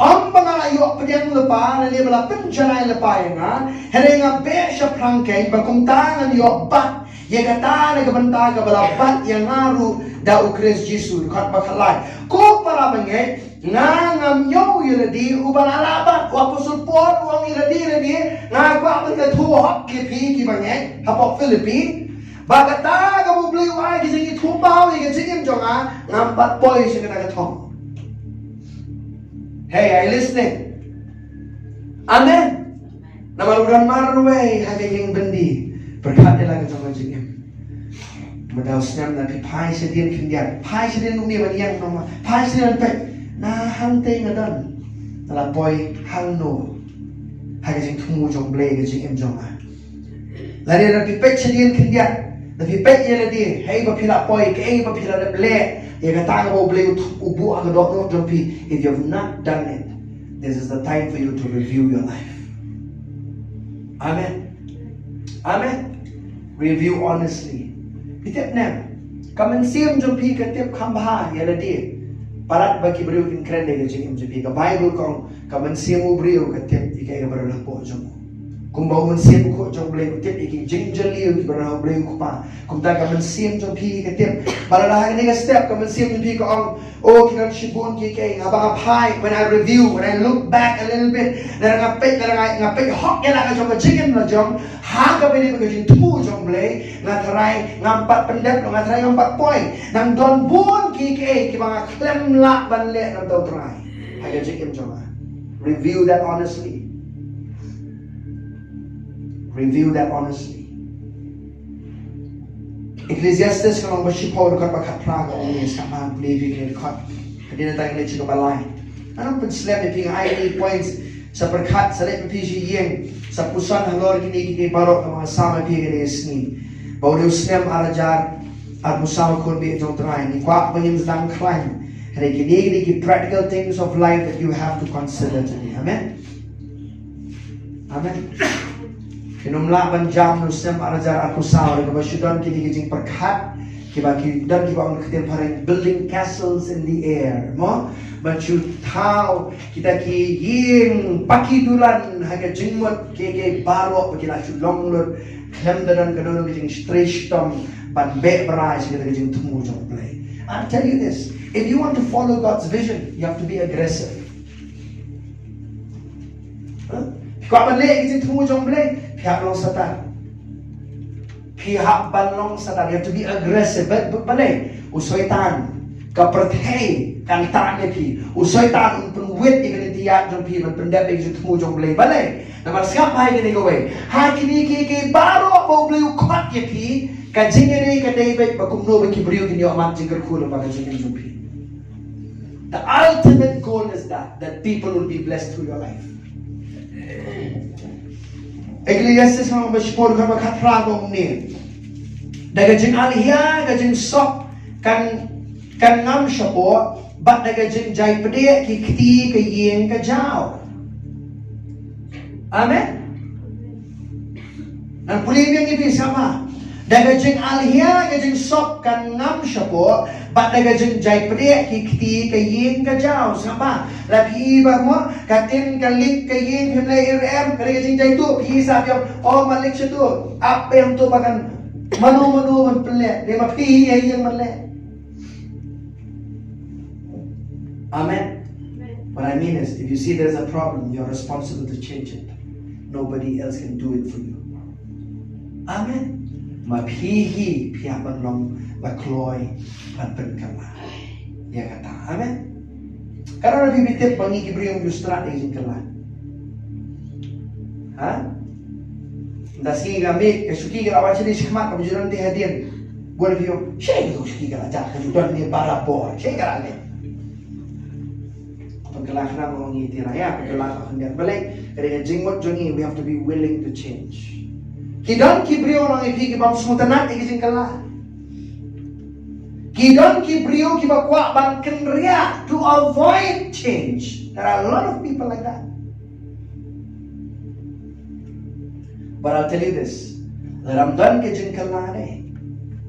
Ym ba nga la ïoh pdiang lypa, lane ba la pynjanai lypa ïa nga, hynrei nga beh shaphrang kein, ba kumta ngan ïoh bat ïa kata na ka bynta kaba la bat ïa nga ruh da U Khrist Jisu. Dkhot ba khatlai. Ko para bangeit, nga ngam ñiew ïa lade uba la lah bat. U Apostle Paul u ong ïa lade, lade, nga kwah ban ïathuh hok ïa phi ki bangeit hapoh Philippi, ba kata kaba U Blei u ai ka jingïathuhpaw ïa ka jingim jong nga, ngam pat poi sha kata ka thong. Hey, are you listening? Amen. Namar u don marwei ha ka ïing byndi, pyrkhat ïa la ka jong ka jingim. Mynta u snem na phi phai shadien khyndiat, phai shadien kumne ban ïeng nongma, phai shadien ban peit. Na hangtei nga don. Nga la poi hangno ha ka jingthmu jong U Blei ha ka jingim jong nga? Lada phi peit shadien khyndiat, lada phi peit ïa lade, hei ba phi la poi, kaei ba phi la dep leh ïa kata kaba U Blei u buh ha ka dohnud jong phi. If you have not done it, this is the time for you to review your life. Amen. Amen. Review honestly. Phi tip ne em, ka mynsiem jong phi ka tip kham bha ïa lade palat ba ki briew kin kren ïa ka jingim jong phi. Ka Baibl ka ong, ka mynsiem u briew ka tip ïa kaei kaba don hapoh jong u. Kumba u Mynsiem Bakhuid jong U Blei u tip ïa ki jingjylliew kiba don ha U Blei U Kpa, kumta ka mynsiem jong phi ka tip. Bad lada ha kane ka step ka mynsiem jong phi ka ong, oh, ki don shibun ki, ki, haba nga phai, when I review, when I look back a little bit, lada nga peit, lada nga, nga peit hok ïa la ka jong ka jingim la jong, ha kaba ïadei bad ka jingthmu jong U Blei, nga tharai ngam pat pyndep, nga tharai ngam pat poi. Nang don bun ki, ki, kiba nga khlem lah ban leh namar U Trai ha ka jingim jong nga. Review that honestly. Review that honestly. Ecclesiastes ka lynnong ba shiphew, dkhot ba khatphra ka ong kumne, sngap bha, plie ïa kine ki dkhot. Hadien nangta ngin leit sha kaba lai. Ngan pynslem ïa phi, nga ai kine ki points. Sa pyrkhat, sa leit phi sha ïing, sa pyrshang halor kine, kine baroh kaba nga sam ïa phi kane ka sngi. Ba u dei u snem ar hajar arphew saw, ko khun baieit jong U Trai, ngi kwah ba ngin sdang khlaiñ. Hynrei kine, kine ki practical things of life that you have to consider today. Amen. Amen. Phin ym lah ban jam na u snem ar hajar arphew saw, hynrei kaba shu don kine ki jingpyrkhat, kiba ki don kiba ong ka ktien phareng, building castles in the air. Mo? Ban shu thaw kita ki ïing paki dulan ha ka jingmut, kiei kiei baroh ba ki la shu long lut, khlem da don kano kano ka jingtrei shitom ban beh bha ïa kita ki jingthmu jong U Blei. I'll tell you this, if you want to follow God's vision, you have to be aggressive. Huh? Phi kwah ban leh ïa ka jingthmu jong U Blei, phi hap long Satan. Phi hap ban long Satan. You have to be aggressive. Ba, ba, balei? U Soitan, ka pyrthei kan tan ïa phi. U Soitan un pynwit ïa ka lynti ïaid jong phi ban pyndep ïa ka jingthmu jong U Blei. Balei? Namar sngap bha ïa kane kawei. Ha kine kiei kiei baroh ba U Blei u khot ïa phi, ka jingïadei ka dei beit ba kumno ba ki briew kin ïoh mad jingkyrkhu lyngba ka jingim jong phi. The ultimate goal is that, that people will be blessed through your life. Ecclesiastes ka lynnong ba shiphew, dkhot ba khatphra ka ong kumne, da ka jingalhia ka jingsop kan, kan ngam shapoh, bad da ka jingjai pdiang ki kti ka ïing ka jaw. Amen. Ngan pule biang ïa phi, sngap bha. Da ka jingalhia ka jingsop kan ngam shapoh, bad da ka jingjai pdiang ki kti ka ïing ka jaw. Sngap bha. La phi ba mo, ka tin ka lik ka ïing phim leh ei ruh em, ka dei ka jingjai tuh, phi sngap ïa, oh, ma lik sha tuh, ap biang tuh ba kan mano mano ban pynleh, dei ma phi ïa ïing ban leh. Amen. What I mean is, if you see there's a problem, you're responsible to change it. Nobody else can do it for you. Amen. Ma phi hi, phi hap ban long la kloi ban pynkylla ïa kata. Amen. Ka don na phi ba tip ba ngi ki briew ngi ju stad ïa ka jingkylla? Ha? Ynda sngi ka miet, ka shuki ka la wan shane shakhmat, kaba ju don te hadien. Bun na phi ong, shei ka shuki ka la jah, ka ju don ne barabor. Shei ka la leh. Pynkylla khnang ong ngi, te nang ïa pynkylla ka khyndiat. Balei? Ka dei ka jingmut jong ngi, we have to be willing to change. Ki don ki briew, ngan ong ïa phi, ki bym sngewtynnat ïa ka jingkylla. Ki don ki briew kiba kwah ban kynriah to avoid change. There are a lot of people like that. But I'll tell you this, lada ym don ka jingkylla ne,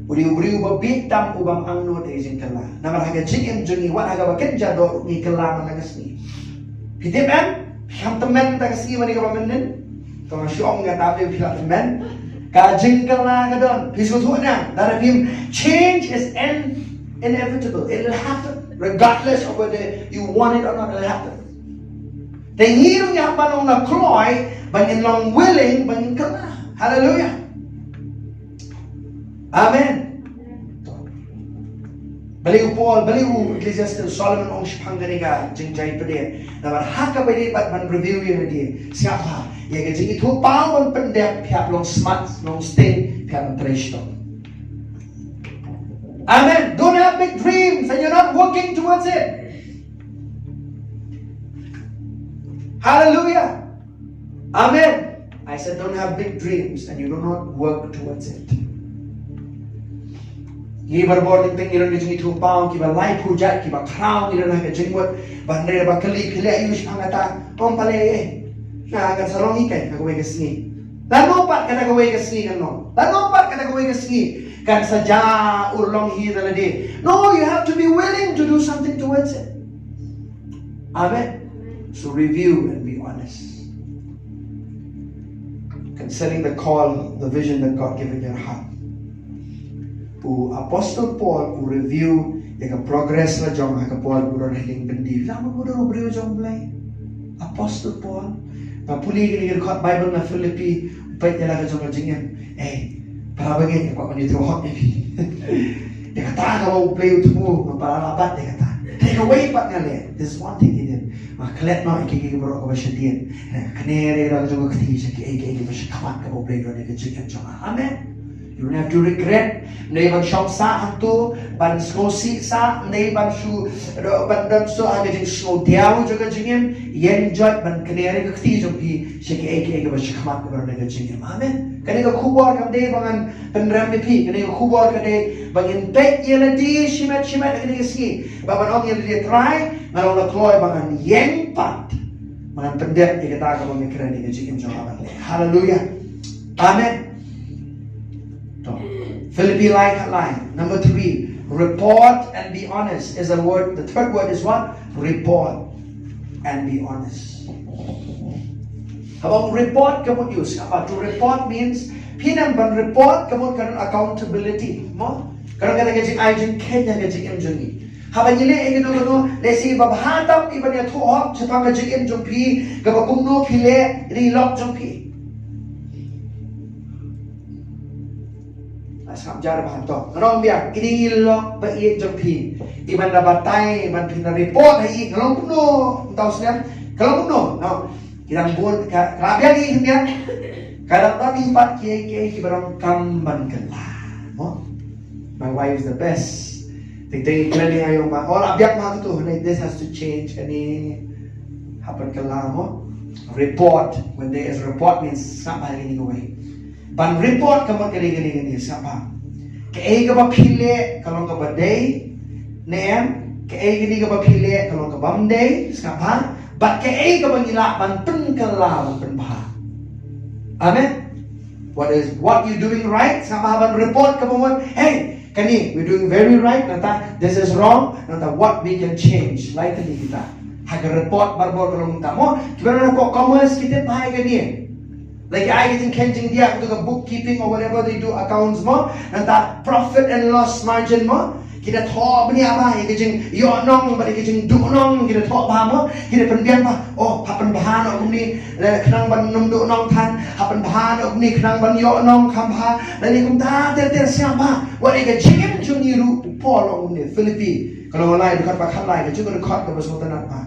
u dei u briew ba bieit tam u bym angnud ïa ka jingkylla. Namar ha ka jingim jong ngi, wat ha kaba kynja doh ruh ngi kylla man la ka sngi. Phi tip em? Phi kham tymmen ta ka sngi man ïa kaba mynnin. Tang shu ong nga tam ïa phi la tymmen. Ka jingkylla ka don. Phi sngewthuh ne em? Lada phim, change is in-, inevitable. It'll happen. Regardless of whether you want it or not, it'll happen. Te ngi ruh ngi hap ban long la kloi, ban ngin long willing, ban ngin kylla. Hallelujah. Amen. Balei u Paul, balei u Ecclesiastes Solomon ong shaphang kane ka jingjai pdiang? Namar ha kaba ïadei bad ban review ïa lade, sngap bha, ïa ka jingithuhpaw ban pyndep, phi hap long smart, long stay, phi hap ban trei shitom. Amen. Don't have big dreams and you're not working towards it. Hallelujah. Amen. I said, don't have big dreams and you do not work towards it. Ngi barabor ngi teng ngi don ka jingithuhpaw kiba laiphew jait, kiba khraw ngi don ha ka jingmut, ban re ba kali phi leh ïa u shaphang kata. Ong pale eh. Nga kan sa long hi kai ha kawei ka sngi. Lano pat kata kawei ka sngi kan long. Lano pat kata kawei ka sngi kan sa ja urlong hi da lade. No, you have to be willing to do something towards it. Amen. So review and be honest concerning the call, the vision that God gave in your heart. U Apostle Paul u review ïa ka progress la jong ha ka por u don ha ïing byndi. La u don u briew jong Blei. Apostle Paul. Nga pule kane ka dkhot Bible na Philippi, peit ïa la ka jong ka jingim. Eh, para bangeit, nga kwah ban ïathuh hok ïa phi. Ïa kata kaba U Blei u thmu, nga para la bat ïa kata. Te kawei pat nga leh, there's one thing he did. Nga klet noh ïa kiei kiei baroh kaba shadien. Nga kner ïa la ka jong ka kti sha kiei kiei kiba sha khmat kaba U Blei u don ïa ka jingim jong nga. Amen. You don't have to regret. Ym dei ban shong sah hangto, ban sngewsih sah, ym dei ban shu, ban don shuh ha ka jingsngewdiaw jong ka jingim, ïeng joit ban kner ïa ka kti jong phi sha kiei kiei kiba sha khmat kaba don ha ka jingim. Amen. Kane ka khubor kam dei ba ngan pynrem ïa phi, kane ka khubor ka dei ba ngin peit ïa lade shimet shimet ha kane ka sngi. Ba ban ong ïa lade Trai, nga long la kloi ba ngan ïeng pat, ba ngan pyndep ïa kata kaba nga kren ïa ka jingim jong nga ban leh. Hallelujah. Amen. To. Philippi lai khatlai. Number three, report and be honest is the word. The third word is what? Report and be honest. Haba ong report ka mut use. Haba to report means phi nang ban report ka mut ka don accountability. Mo? Ka don kata ka jingai jingkheiñ ha ka jingim jong ngi. Haba ngi leh ïa kino kino, lehse ba bha tam i ban ïathuh hok shaphang ka jingim jong phi, kaba kumno phi leh, ïa i lok jong phi. Nga sngap jar ba to. Nga ong biang, ine i lok ba ïeit jong phi. I ban da batai, ban phin da report ha i, nga long kumno, ym tau snem, ka long kumno, no. Ki dang bun, ka, ka la biang i biang. Ka dang don i pat kiei kiei kiba donkam ban kylla. Mo? My wife is the best. Teng teng i kren ïa nga ong ba, oh, la biang ma tu, like, this has to change, kane hap ban kylla mo. Report, when there is report means sngap bha ïa kane kawei. Ban report ka mut kane kane kane, sngap bha. Kaei kaba phi leh ka long kaba dei ne em, kaei kane kaba phi leh ka long kaba ym dei, sngap bha. Bad kaei kaba ngi lah ban pynkylla ban pynbha. Amen. What is, what you doing right? Sngap bha ban report kaba mut, hey, kane, we're doing very right, nangta this is wrong, nangta what we can change. Lai tylli kita. Ha ka report barabor ka long kita. Mo, kiba don hapoh commerce ki tip bha ïa kane. Like, ai ka jingkheiñ jingdiah, to ka bookkeeping or whatever they do, accounts mo, nangta profit and loss margin mo. Ki da thoh bniah bha ïa ka jingïoh nong bad ïa ka jingduh nong, ki da thoh bha mo, ki da pynbiang bha. Oh, hap pynbha noh kumne, eh, khnang ban ym duh nong than, hap pynbha noh kumne khnang ban ïoh nong kham bha. Lane kumta ter ter, sngap bha. Wat ïa ka jingim jong ngi ruh, Paul u ong kumne, Philippi ka lynnong lai, dkhot ba khatlai, ka jong ka dkhot kaba sngewtynnat bha.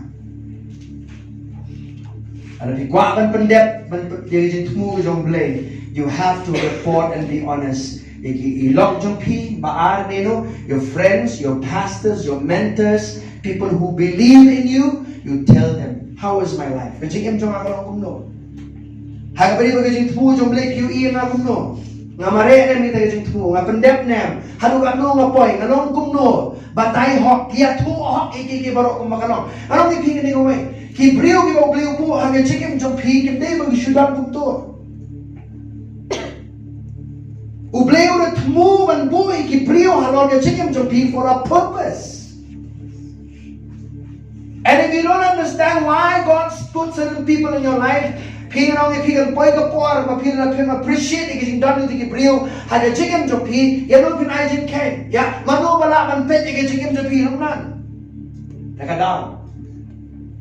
Lada phi kwah ban pyndep, ban pyn-, ïa ka jingthmu jong U Blei, you have to report and be honest. Ïa ki, i lok jong phi, ba ar ne no, your friends, your pastors, your mentors, people who believe in you, you tell them, how is my life? Ka jingim jong nga ka long kumno? Ha kaba ïadei bad ka jingthmu jong U Blei phi ïohi ïa nga kumno? Nga mareh ne em ïa ka jingthmu, nga pyndep ne em, haduh katno nga poi, nga long kumno? Batai hok, ïathuh hok ïa kiei kiei baroh kumba ka long. Nga ong ïa phi kane kawei. Ki briew kiba U Blei u buh ha ka jingim jong phi, kim dei ba ki shu don kumto. U Blei u da thmu ban buh ïa ki briew halor ka jingim jong phi for a purpose. And if you don't understand why God put certain people in your life, phi, nga ong ïa phi, kan poi ka por ba phin, phin appreciate ïa ka jingdon jong ki briew ha ka jingim jong phi, ïa no phin ai jingkheiñ. Ïa mano ba lah ban peit ïa ka jingim jong phi, nang nang. Da ka daw.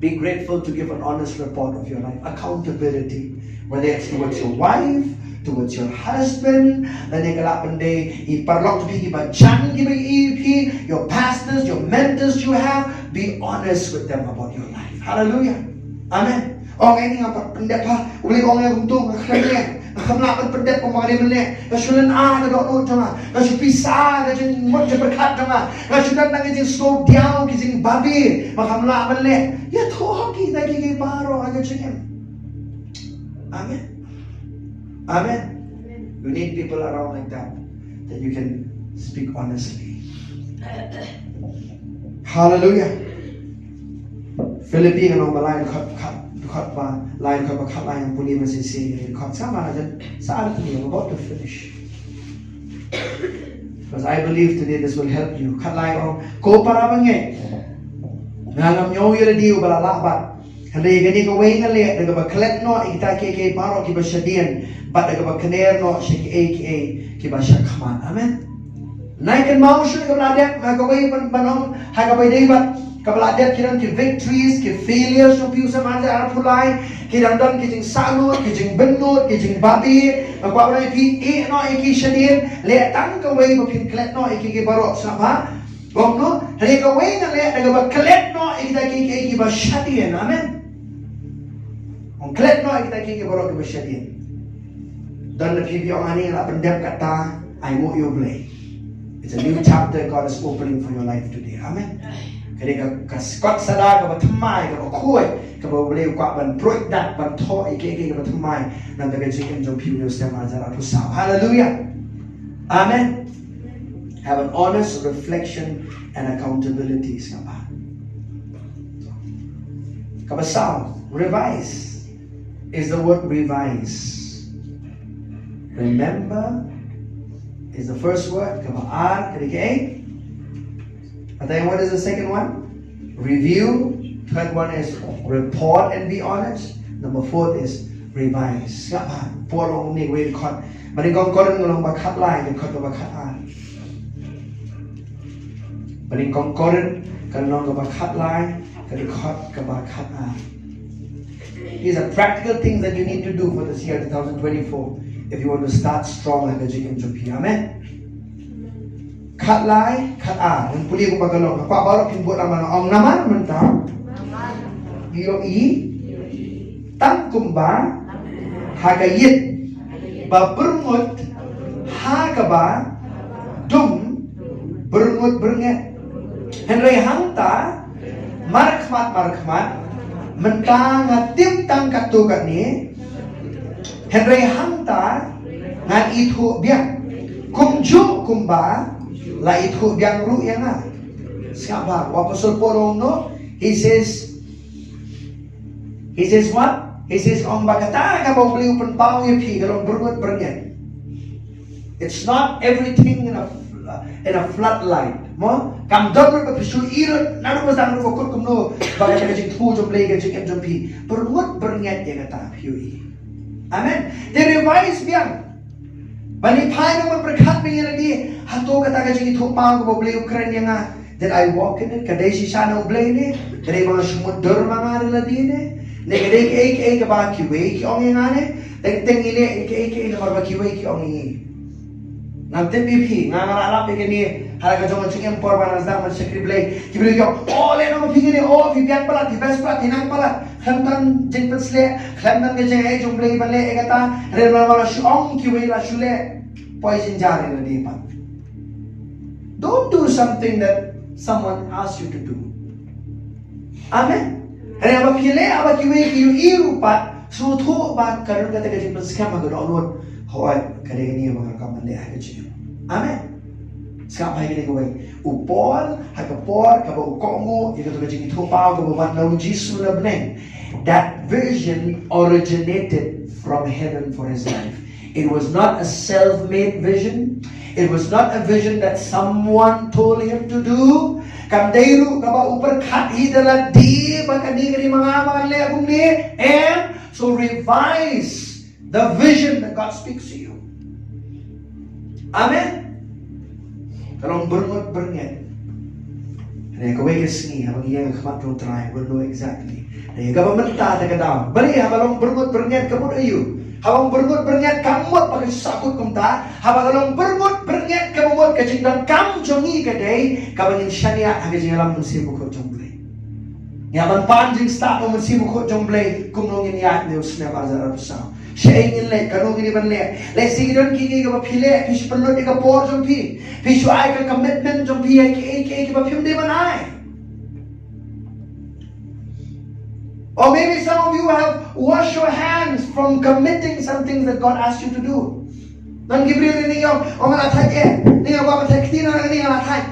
Be grateful to give an honest report of your life. Accountability. Whether it's towards your wife, towards your husband, lane ka lah ban dei i paralok jong phi kiba jan kiba ïohi ïa phi, your pastors, your mentors you have, be honest with them about your life. Hallelujah. Amen. Ong, eh, ni nga pat pyndep ha, U Blei ong ïa nga kumto, nga khlem ïa. Nga kham lah ban pyndep kum ba nga dei ban leh. Nga shu lehnoh ka dohnud jong nga. Nga shu pisa ka jingmut jingpyrkhat jong nga. Nga shu don na ka jingsngewdiaw ki jingbabe. Nga kham lah ban leh. Ïathuh ha ki, ïa ki, ki baroh ha ka jingim. Amen. Amen. You need people around like that, that you can speak honestly. Hallelujah. Philippi ka long ba lai khat khat khat ba lai khat ba khat lai yang puni masih si khat sama aja saat ini. I'm about to finish. Because I believe today this will help you. Khat lai ong, ko para bangeit, nga ngam ñiew ïa lade uba la lah bat. Hynrei kane kawei nga leh, da kaba klet noh ïa kita kiei kiei baroh kiba shadien, bad da kaba kner noh sha kiei kiei kiba shakhmat. Amen. Nai kynmaw shuh ïa kaba la dep, ha kawei ban, ban ong, ha kaba dei bad kaba la dep ki don ki victories, ki failures, jong phi u snem ar hajar arphew lai, ki dang don ki jingsahnud, ki jingbynnud, ki jingbabe. Nga kwah ban ong ïa phi, ïeh noh ïa ki shadien, leh tang kawei ba phin klet noh ïa ki, ki baroh, sngap bha. Bad noh, hynrei kawei nga leh, da kaba klet noh ïa kita kiei kiei kiba shadien. Amen. Ong klet noh ïa kita kiei kiei baroh kiba shadien. Don na phi ba ong, ani nga la pyndep kata, ai nguh ïa U Blei. It's a new chapter God is opening for your life today. Amen. Ka dei ka, ka kot sada kaba thymmai, kaba khuid, kaba U Blei u kwah ban pruid dak, ban thoh ïa kiei kiei kaba thymmai na ka jingim jong phi u snem ar hajar arphew saw. Hallelujah. Amen. Have an honest reflection and accountability, sngap bha. Kaba saw, revise is the word revise. Remember is the first word. Kaba ar, ka dei kaei? But then what is the second one? Review. Third one is report and be honest. Number four is revise. Sngap bha, Paul u ong ne wei dkhot. Ba nyngkong Korinth ka long ba khat lai, dkhot kaba khat ar. Ba nyngkong Korinth ka long kaba khat lai, ka dkhot kaba khat ar. These are practical things that you need to do for this year two thousand twenty-four if you want to start strong ha ka jingim jong phi. Amen. Khat lai, khat ar. Ngan pule kumba ka long. Nga kwah baroh phin bud lang, nga ong namar mynta ïohi tang kumba ha ka ïit ba byrngut ha kaba dum byrngut byrnget. Hynrei hangta markhmat markhmat mynta nga tip tang katto katne. Hynrei hangta ngan ithuh biang kumjuh kumba la ithuh biang ruh ïa nga. Sngap bha, u Apostol Paul u ong noh, he says, he says what? He says, ong ba kata kaba U Blei u pynpaw ïa phi ka long byrngut byrnget. It's not everything in a, in a floodlight. Mo, kam don ruh ba phi shu i ruh, naduh ba sdang ruh ba kut kumno, ba ka jingthmu jong U Blei ka jingim jong phi. Byrngut byrnget ïa kata phi ïohi. Amen. Te revise biang. Ban ïa phai nang ban pyrkhat biang ïa lade, hato kata ka jingithuhpaw kaba U Blei u kren ïa nga, did I walk in it? Ka dei shisha na U Blei ne? Ka dei ba nga shu mutdur ma nga ïa lade ne? Ne ka dei kaei kaei kaba kiwei ki ong ïa nga ne? Teng teng ngi leh kaei kaei namar ba kiwei ki ong ïa ngi. Ngam tip ïa phi, nga nga la lap ïa kane ha la ka jong ka jingim por ba nga sdang ban shakri Blei. Ki briew ki ong, o leh noh ma phi kane, o phi biang palat, phi best palat, phi nang palat. Khlem don jingpynsleh, khlem don ka jingaiei jong U Blei ban leh ïa kata, hynrei namar ba la shu ong kiwei la shu leh. Poi jynjar ïa lade pat. Don't do something that someone asks you to do. Amen. Hynrei haba phi leh, haba kiwei ki ïohi ruh pat, sngewthuh ba ka don kata ka jingpynskhem ha ka dohnud. Hooid, ka dei kane ba nga donkam ban leh ha ka jingim. Amen. Sngap bha ïa kane kawei. U Paul, ha ka por kaba u kohnguh ïa kato ka jingithuhpaw kaba wan na U Jisu na bneng, that vision originated from heaven for his life. It was not a self-made vision. It was not a vision that someone told him to do. Kam dei ruh kaba u pyrkhat hi da lade ba kane ka dei ma nga ba ngan leh kumne. Em, so revise the vision that God speaks to you. Amen. Ka long byrngut byrnget. Hynrei kawei ka sngi haba ngi ïeng ha khmat jong U Trai, we'll know exactly. Hynrei kaba mynta te ka daw. Balei haba long byrngut byrnget ka mut aïu? Haba long byrngut byrnget ka mut ba ka sahkut kumta. Haba ka long byrngut byrnget ka mut ka jingdonkam jong ngi ka dei kaba ngin shaniah ha ka jingïalam Mynsiem Bakhuid jong U Blei. Ngi hap ban pan jingstad na U Mynsiem Bakhuid jong U Blei kumno ngin ïaid ne u snem ar hajar arphew saw. Shaei ngin leh, kano ngin ïa ban leh? Lehse ki don kiei kiei kiba phi leh, phi shu pynlut ïa ka por jong phi, phi shu ai ka commitment jong phi ïa kiei kiei kiba phim dei ban ai. Or maybe some of you have washed your hands from committing something that God asked you to do. Don ki briew ne ïong, ong nga la thait eh, ne nga ba thait kti na ne nga la thait.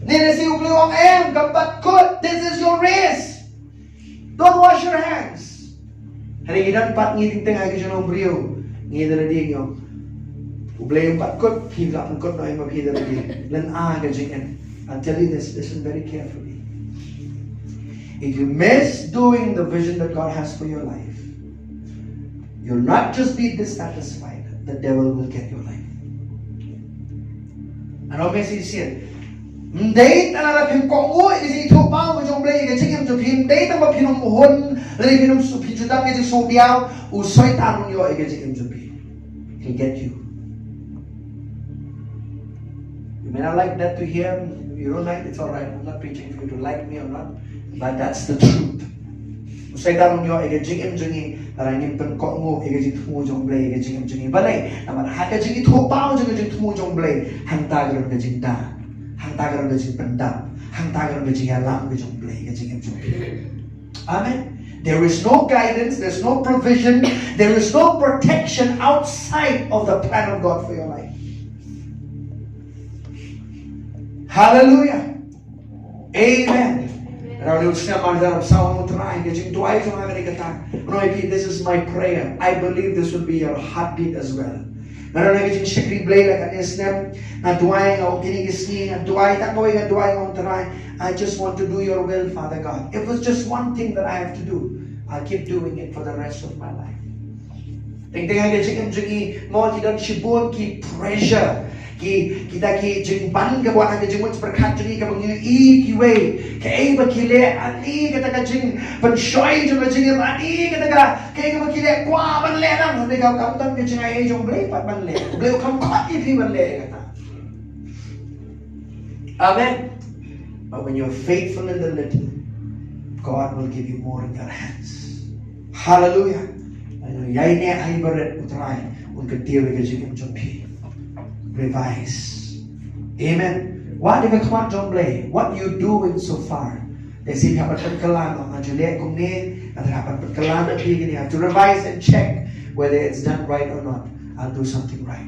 Ne ne si u Blei ong em, kam pat kut, this is your race. Don't wash your hands. Hynrei ngi don pat ngi teng teng ha ki jong u briew. Ngi da la ding ïong. U Blei um pat kut, phi la pyn kut noh ïa ma phi da la ding. Lynga ka jingim. I'll tell you this, listen very carefully. If you miss doing the vision that God has for your life, you'll not just be dissatisfied, the devil will get your life. Ano me si sien. Ym dei tang lada phim kohnguh ïa ka jingithuhpaw ka jong u Blei ïa ka jingim jong phi, ym dei tang ba phin ym hun, lada phin ym shu, phi ju dang ïa jingsngewdiaw, u Soitan un ïoh ïa ka jingim jong phi. He'll get you. You may not like that to hear. You don't like, it's all right. I'm not preaching for you to like me or not. But that's the truth. U Soitan un ïoh ïa ka jingim jong ngi lada ngim pynkohnguh ïa ka jingthmu jong u Blei ïa ka jingim jong ngi. Balei? Namar ha ka jingithuhpaw jong ka jingthmu jong u Blei, hangta ka don ka jingda, hangta ka don ka jingpyndap, hangta ka don ka jingïalam ka jong u Blei ïa ka jingim jong phi. Amen. There is no guidance, there's no provision, there is no protection outside of the plan of God for your life. Hallelujah. Amen. Nga ong ïa u snem, arhajar arphew saw, ong Trai, ka jingduwai jong nga ka dei kata. Nga ong ïa phi, this is my prayer. I believe this will be your heartbeat as well. Nga ong ïa ka jingshakri Blei la kane snem, nga duwai, nga ong kine ki sngi, nga duwai, tang kawei nga duwai, nga ong Trai, I just want to do your will, Father God. If it's just one thing that I have to do, I'll keep doing it for the rest of my life. Teng teng ha ka jingim jong ngi, mo, ki don shibun ki pressure, ki, kita ki jingban kaba wan ha ka jingmut jingpyrkhat jong ngi kaba ngi ïohi kiwei, kaei ba ki leh, ani kata ka jingpynshoi jong ka jingim, ani kata ka, kaei kaba ki leh, kwah ban leh nang, hynrei ka kam don ka jingai ei jong u Blei pat ban leh. U Blei u kham khot ïa phi ban leh kata. Amen. But when you're faithful in the little, God will give you more in your hands. Hallelujah. Lada ïaineh ha i barit, u Trai un kyntiew ïa ka jingim jong phi. Revise. Amen. Wat ïa ka khmat jong u Blei. What you doing so far? Lehse phi hap ban pynkylla noh, nga ju leh kumne, nga hap ban pynkylla noh, phi kine, you have to revise and check whether it's done right or not. I'll do something right.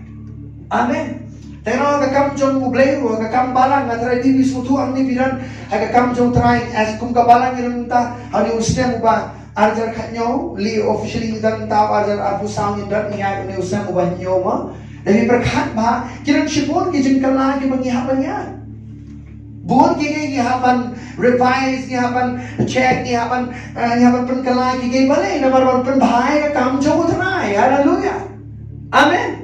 Amen. Te nga ong ha ka kam jong u Blei ruh, ha ka kam balang, nga tharai phi sngewthuh hangne phi don ha ka kam jong u Trai, as kum ka balang ngi don mynta, ha une u snem uba arhajar khathynñiew, lei officially ngi don mynta arhajar arphew saw, ngi don, ngi ïaid une u snem uba hynñiew mo. Lada phi pyrkhat bha, ki don shibun ki jingkylla kiba ngi hap ban ïaid. Bun kiei kiei ngi hap ban revise, ngi hap ban check, ngi hap ban, eh, ngi hap ban pynkylla kiei kiei, balei? Namar ban pynbha ïa ka kam jong u Trai. Haleluya. Amen.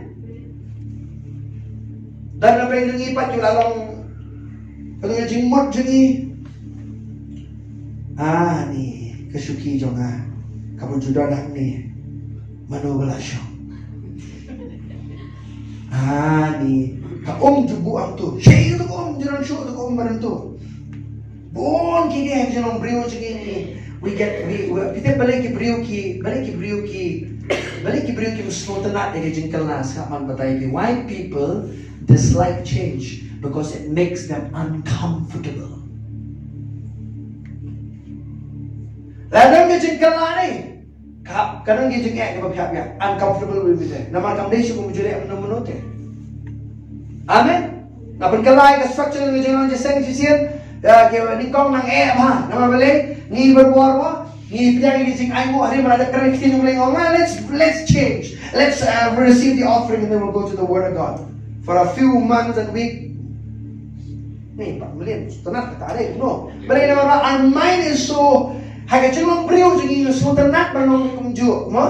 Don na pdeng jong ngi pat ki la long, ka long ka jingmut jong ngi. Ah, ni ka shuki jong nga kaba ju don hangne. Mano ba la shong? Ah, ni ka um ju buh hangto. Shaei kata ka um, ju don shuh kata ka um ba don to. Bun kiei kiei ha ka jinglong briew jong ngi. We get, we, we, phi tip balei ki briew ki, balei ki briew ki, balei ki briew kim sngewtynnat ïa ka jingkylla, sngap, ngan batai phi. Why people dislike change? Because it makes them uncomfortable. La don ka jingkylla ne, ka, ka don ka jingeh kaba phi hap ïa, uncomfortable will be there. Namar kam dei shuh kum u jingeh mynno mynno te. Amen. Nga pynkylla ïa ka structure jong ka jinglong jingïaseng shisien, ïa, ki nyngkong nang eh bha. Namar balei? Ngi bor bor mo, ngi pdiang ïa ka jingainguh, hynrei mynta ka ktien jong u Blei ong nga, let's, let's change. Let's, uh, receive the offering and then we'll go to the word of God. For a few months and week, Ni, pat mlien, sngewtynnat kata re, no. Balei? Namar our mind is so, ha ka jinglong briew jong ngi sngewtynnat ban long kumjuh, mo?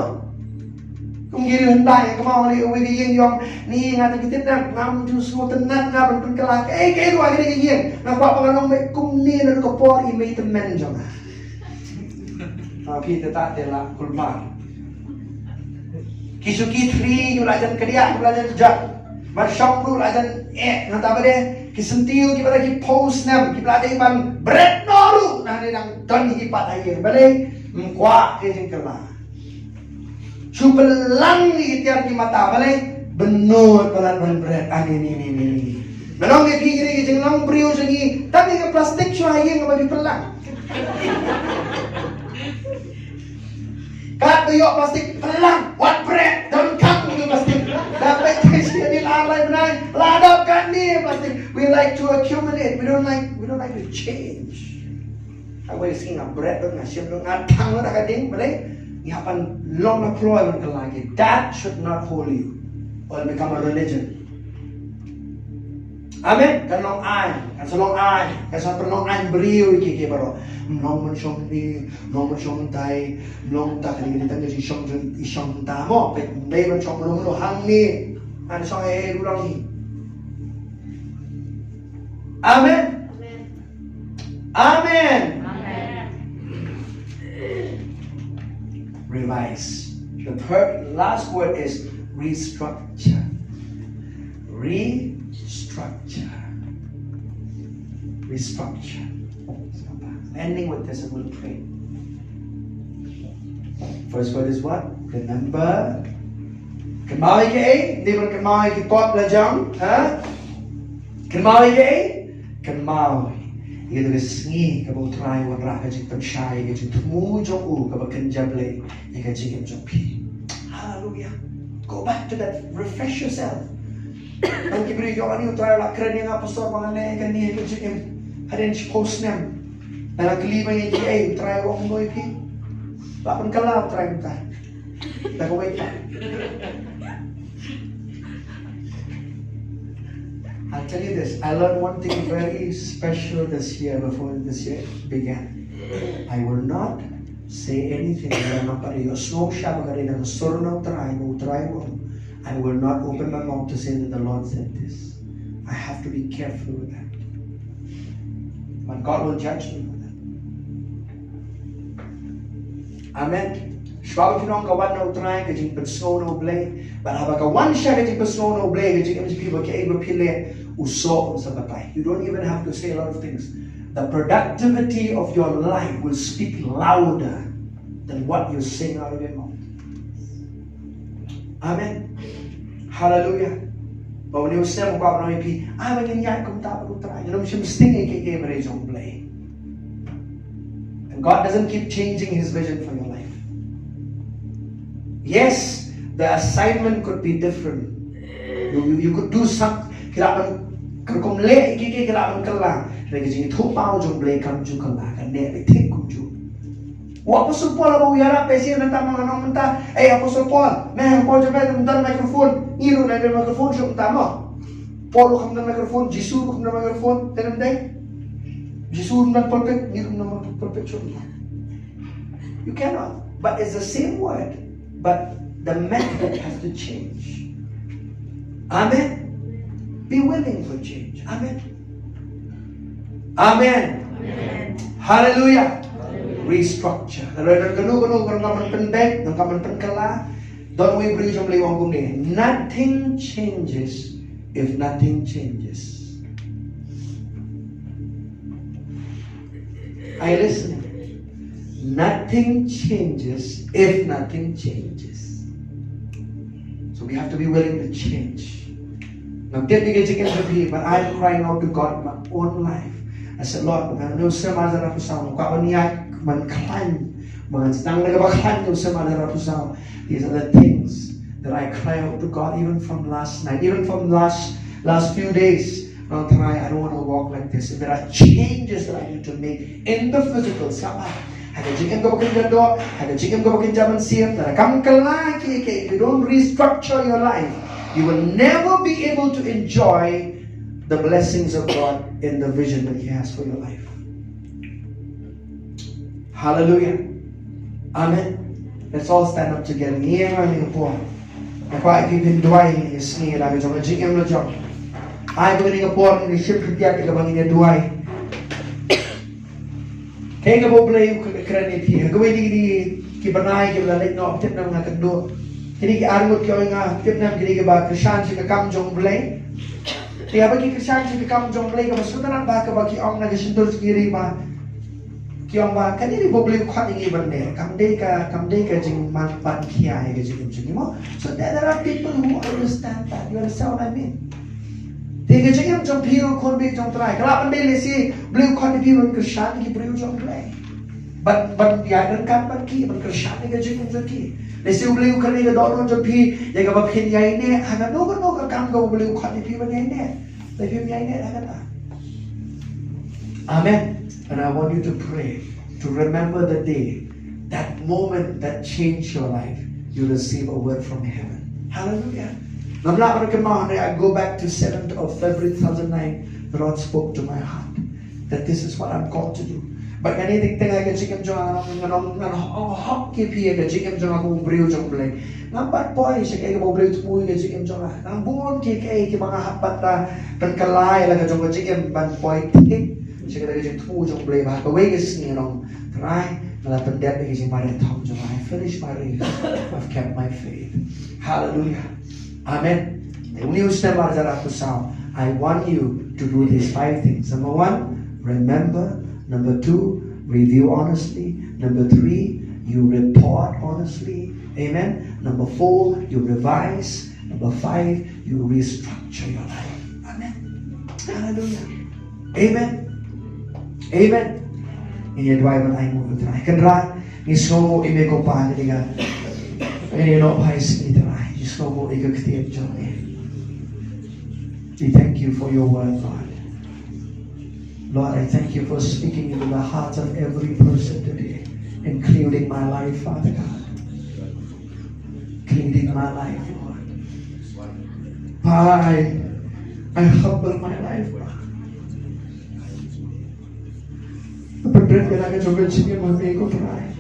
Kum ki riew hyndai, kumno, ni, uwei ka ïing ong, ni, nga tang ki tip na, ngam ju sngewtynnat nga ban pynkylla kaei kaei ruh ha kane ka ïing. Nga kwah ba nga long beit kumne naduh ka por i mei tymmen jong nga. Ah, phi te ta te la kulmar. Ki shuki thri, ki la jan kdiah, ki la jan jak. Ban shong ruh la jan eh, nangta ba dei ki syntiew kiba la ki phew snem, kiba la dei ban bret noh ruh, nangne nang don hi pat ha ïing. Balei? Ym kwah ki jingkylla. Ju pynlang ïa ki tiar ki mata, balei? Bynnud palat ban bret. Ani, ni, ni, ni, ni. Ngan ong ïa phi, kine ki jinglong briew jong ngi, tang ïa ka plastik shuwa ha ïing ba ki pynlang. Katba ïoh plastik, pynlang, wat bret, donkam ïa ka plastik. Da peit te shi nit ar lai bnai, la dap katne plastik. We like to accumulate. We don't like, we don't like to change. Haba ïa sngi nga bret lut, nga shim lut, nga thang lut ha ka ding, balei? Ngi hap ban long na kloi ban kylla ki. That should not hold you or become a religion. Amen. Kan long aiñ, kan sa long aiñ, kan sa pynlong aiñ briew ïa ki, ki baroh. Ym long ban shong hangne, ym long ban shong hangtai, ym long ta, kane ka dei tang ka jingshong jong i shong hangta mo. Peit, ym dei ban shong, ym long, ym long hangne. Kan shong eh, eh, ruh long hi. Amen. Amen. Amen. Amen. Revise. The third, last word is restructure. Restructure. Restructure. Ending with this and we'll pray. First word is what? Remember. Kynmaw ïa kiei, dei ban kynmaw ïa ki pop la jong, ha? Kynmaw ïa kiei, kynmaw ïa kata ka sngi kaba U Trai u wanrah ka jingpynshai, ka jingthmu jong u kaba kynja blei ïa ka jingim jong phi. Hallelujah. Go back to that, refresh yourself. Nang ki briew ïoh ani U Trai u la kren ïa nga pastor ba ngan leh ïa kane ka jingim hadien shiphew snem. Nang la kylli ba ngi kiei, U Trai u ong ïa phi. La pynkylla U Trai mynta. Like a wake up. I'll tell you this, I learned one thing very special this year before this year began. I will not say anything that I'm not gonna use. No shaba gonna na sur na U Trai, na U Trai. I will not open my mouth to say that the Lord said this. I have to be careful with that. But God will judge me for that. Amen. Shuwa ba phi ong ka wan na U Trai ka jingpynsngew na U Blei. Bad haba ka wan sha ka jingpynsngew na U Blei, ka jingim jong phi ba kaei ba phi leh, u soh un sa batai. You don't even have to say a lot of things. The productivity of your life will speak louder than what you sing out of your mouth. Amen. Hallelujah. Ba une u snem u kwah ban ong ïa phi, ai ba ngin ïaid kumta bad U Trai. Ngin ym shim sting ïa kiei kiei ba dei jong U Blei. And God doesn't keep changing his vision for your life. Yes, the assignment could be different. You, you, you could do some, ki lah ban, ka rukom leh ïa kiei kiei ki lah ban kylla. Hynrei ka jingïathuhpaw jong U Blei kam ju kylla, ka neh beit thik kumjuh. U Apostol Paul haba u ïarap beit shisien, nangta ma nga ong mynta, ei Apostol Paul, me Paul jong me, don microphone, ngi ruh ngi don microphone shuh mynta mo. Paul ruh kam don microphone, Jisu ruh kam don microphone, te nang dei. Jisu ruh don pulpit, ngi ruh don pulpit shuh mynta. You cannot, but it's the same word, but the method has to change. Amen. Be willing for change. Amen. Amen. Amen. Hallelujah. Hallelujah. Restructure. Lada don kano kano kano ka ban pynbeit, kano ka ban pynkylla, don wei briew jong U Blei u ong kumne, nothing changes if nothing changes. Are you listening? Nothing changes if nothing changes. So we have to be willing to change. Nga tip ïa ka jingim jong phi, but I'm crying out to God in my own life. I said, Lord, nga nang sngewsih mar da la phew saw, nga kwah ban ïaid ban khlaiñ, ban sdang da kaba khlaiñ, nang sngewsih mar da la phew saw. These are the things that I cry out to God even from last night, even from last last few days. Lord, Trai, I don't want to walk like this. If there are changes that I need to make in the physical, sngap bha. Ha ka jingim kaba kynja doh, ha ka jingim kaba kynja mynsiem, lada kam kylla kiei kiei, if you don't restructure your life, you will never be able to enjoy the blessings of God in the vision that He has for your life. Hallelujah. Amen. Let's all stand up together. Ngin ïeng ha kane ka por. Nga kwah ïa phi phin duwai ïa sngi la ka jong ka jingim la jong. Ai ba kane ka por ngin ïa shim khyndiat ïa kaba ngin ïa duwai. Kaei kaba U Blei u kren ïa phi ha kawei na kine ki bnai kiba la leit noh, tip ne em nga kynduh. Kine ki arngut ki ong ïa nga, tip ne em kine kiba kyrshan sha ka kam jong U Blei. Te haba ki kyrshan sha ka kam jong U Blei, kaba sngewtynnat bha kaba ki ong na ka shyntur jong ki ri ba Ki ong ba kane ka ba U Blei u khot ïa ngi ban leh, kam dei ka, kam dei ka jingman ban khia ïa ka jingim jong ngi mo. So there, there are people who understand that. You understand what I mean? Te ka jingim jong phi ruh khun beiñ jong U Trai, ka lah ban dei lehse U Blei u khot ïa phi ban kyrshan ïa ki briew jong U Blei. Ban, ban ïaid ryngkat bad ki, ban kyrshan ïa ka jingim jong ki. Lehse U Blei u kyrkhu ïa ka dohnud jong phi ïa kaba phin ïaineh ha kano kano ka kam kaba U Blei u khot ïa phi ban ïaineh. Te phim ïaineh ha kata. Amen. And I want you to pray, to remember the day, that moment that changed your life. You receive a word from heaven. Hallelujah. Ngam lah ban kynmaw, I go back to seventh of February two thousand nine. The Lord spoke to my heart that this is what I'm called to do. Bad kane teng teng ha ka jingim jong nga, ngan ong, ngan ong, ngan ong hok ïa phi ha ka jingim jong nga kum u briew jong U Blei. Ngam pat poi sha kaei kaba U Blei u thmu ïa ka jingim jong nga. Ngan bun kiei kiei kiba nga hap ban da pynkylla ïa la ka jong ka jingim ban poi thik sha kata ka jingthmu jong U Blei, ba ha kawei ka sngi ngan ong, Trai, nga la pyndep ïa ka jingmareh thong jong nga. I finish my race. I've kept my faith. Hallelujah. Amen. Te une u September arhajar arphew saw, I want you to do these five things. Number one, remember. Number two, review honestly. Number three, you report honestly. Amen. Number four, you revise. Number five, you restructure your life. Amen. Hallelujah. Amen. Amen. Ngin ïa duwai ban ainguh ïa U Trai. Kynrad, ngi sngewnguh ïa me ko Pa, ïa kane ka, ïa kane ka nohphai sngi Trai. Ngi sngewnguh ïa ka ktien jong me. We thank you for your word, Lord. Lord, I thank you for speaking into the hearts of every person today, including my life, Father God. Including my life, Lord. Pa, I, I humble my life, Lord. Pynrit ïa la ka jong ka jingim ha me ko Trai.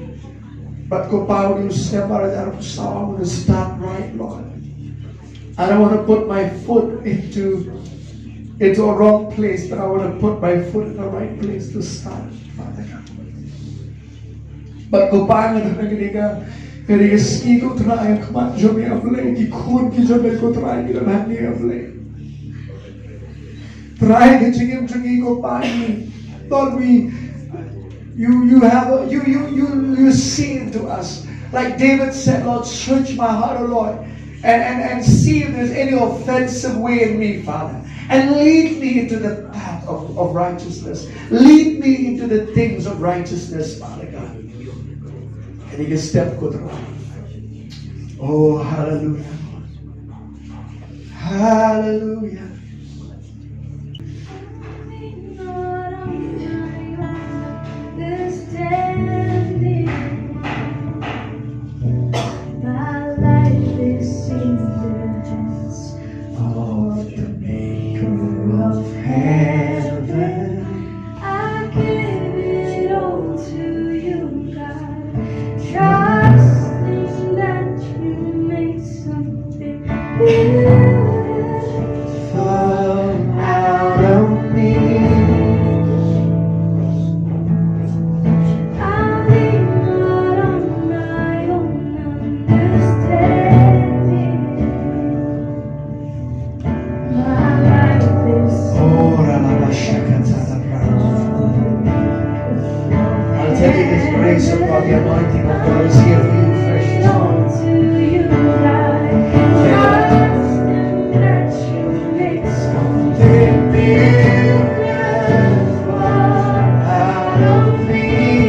Bad ko Pa, une u September arhajar arphew saw, I want to start right, Lord. I don't want to put my foot into, into a wrong place, but I want to put my foot in the right place to start, Father God. Bad ko Pa, nga don ha kane ka, kane ka sngi ko Trai ha khmat jong me, A Blei, ki khun ki jong me ko Trai ki don hangne, A Blei. Trai, ka jingim jong ngi ko Pa, ngi, Lord, we, you, you have a, you, you, you, you see into us. Like David said, Lord, search my heart, O Lord, and, and, and see if there's any offensive way in me, Father, and lead me into the path of, of righteousness. Lead me into the things of righteousness, Father God. Kane ka step ko Trai. Oh, hallelujah. Hallelujah. My life is in the hands of the Maker of heaven. I give it all to you, God, trusting that you make something beautiful out of me. I lean not on my own understanding. My life is Oh, Rabashakata. I'll tell you this grace of God, the anointing of God is here for you fresh this morning. Something beautiful out of me.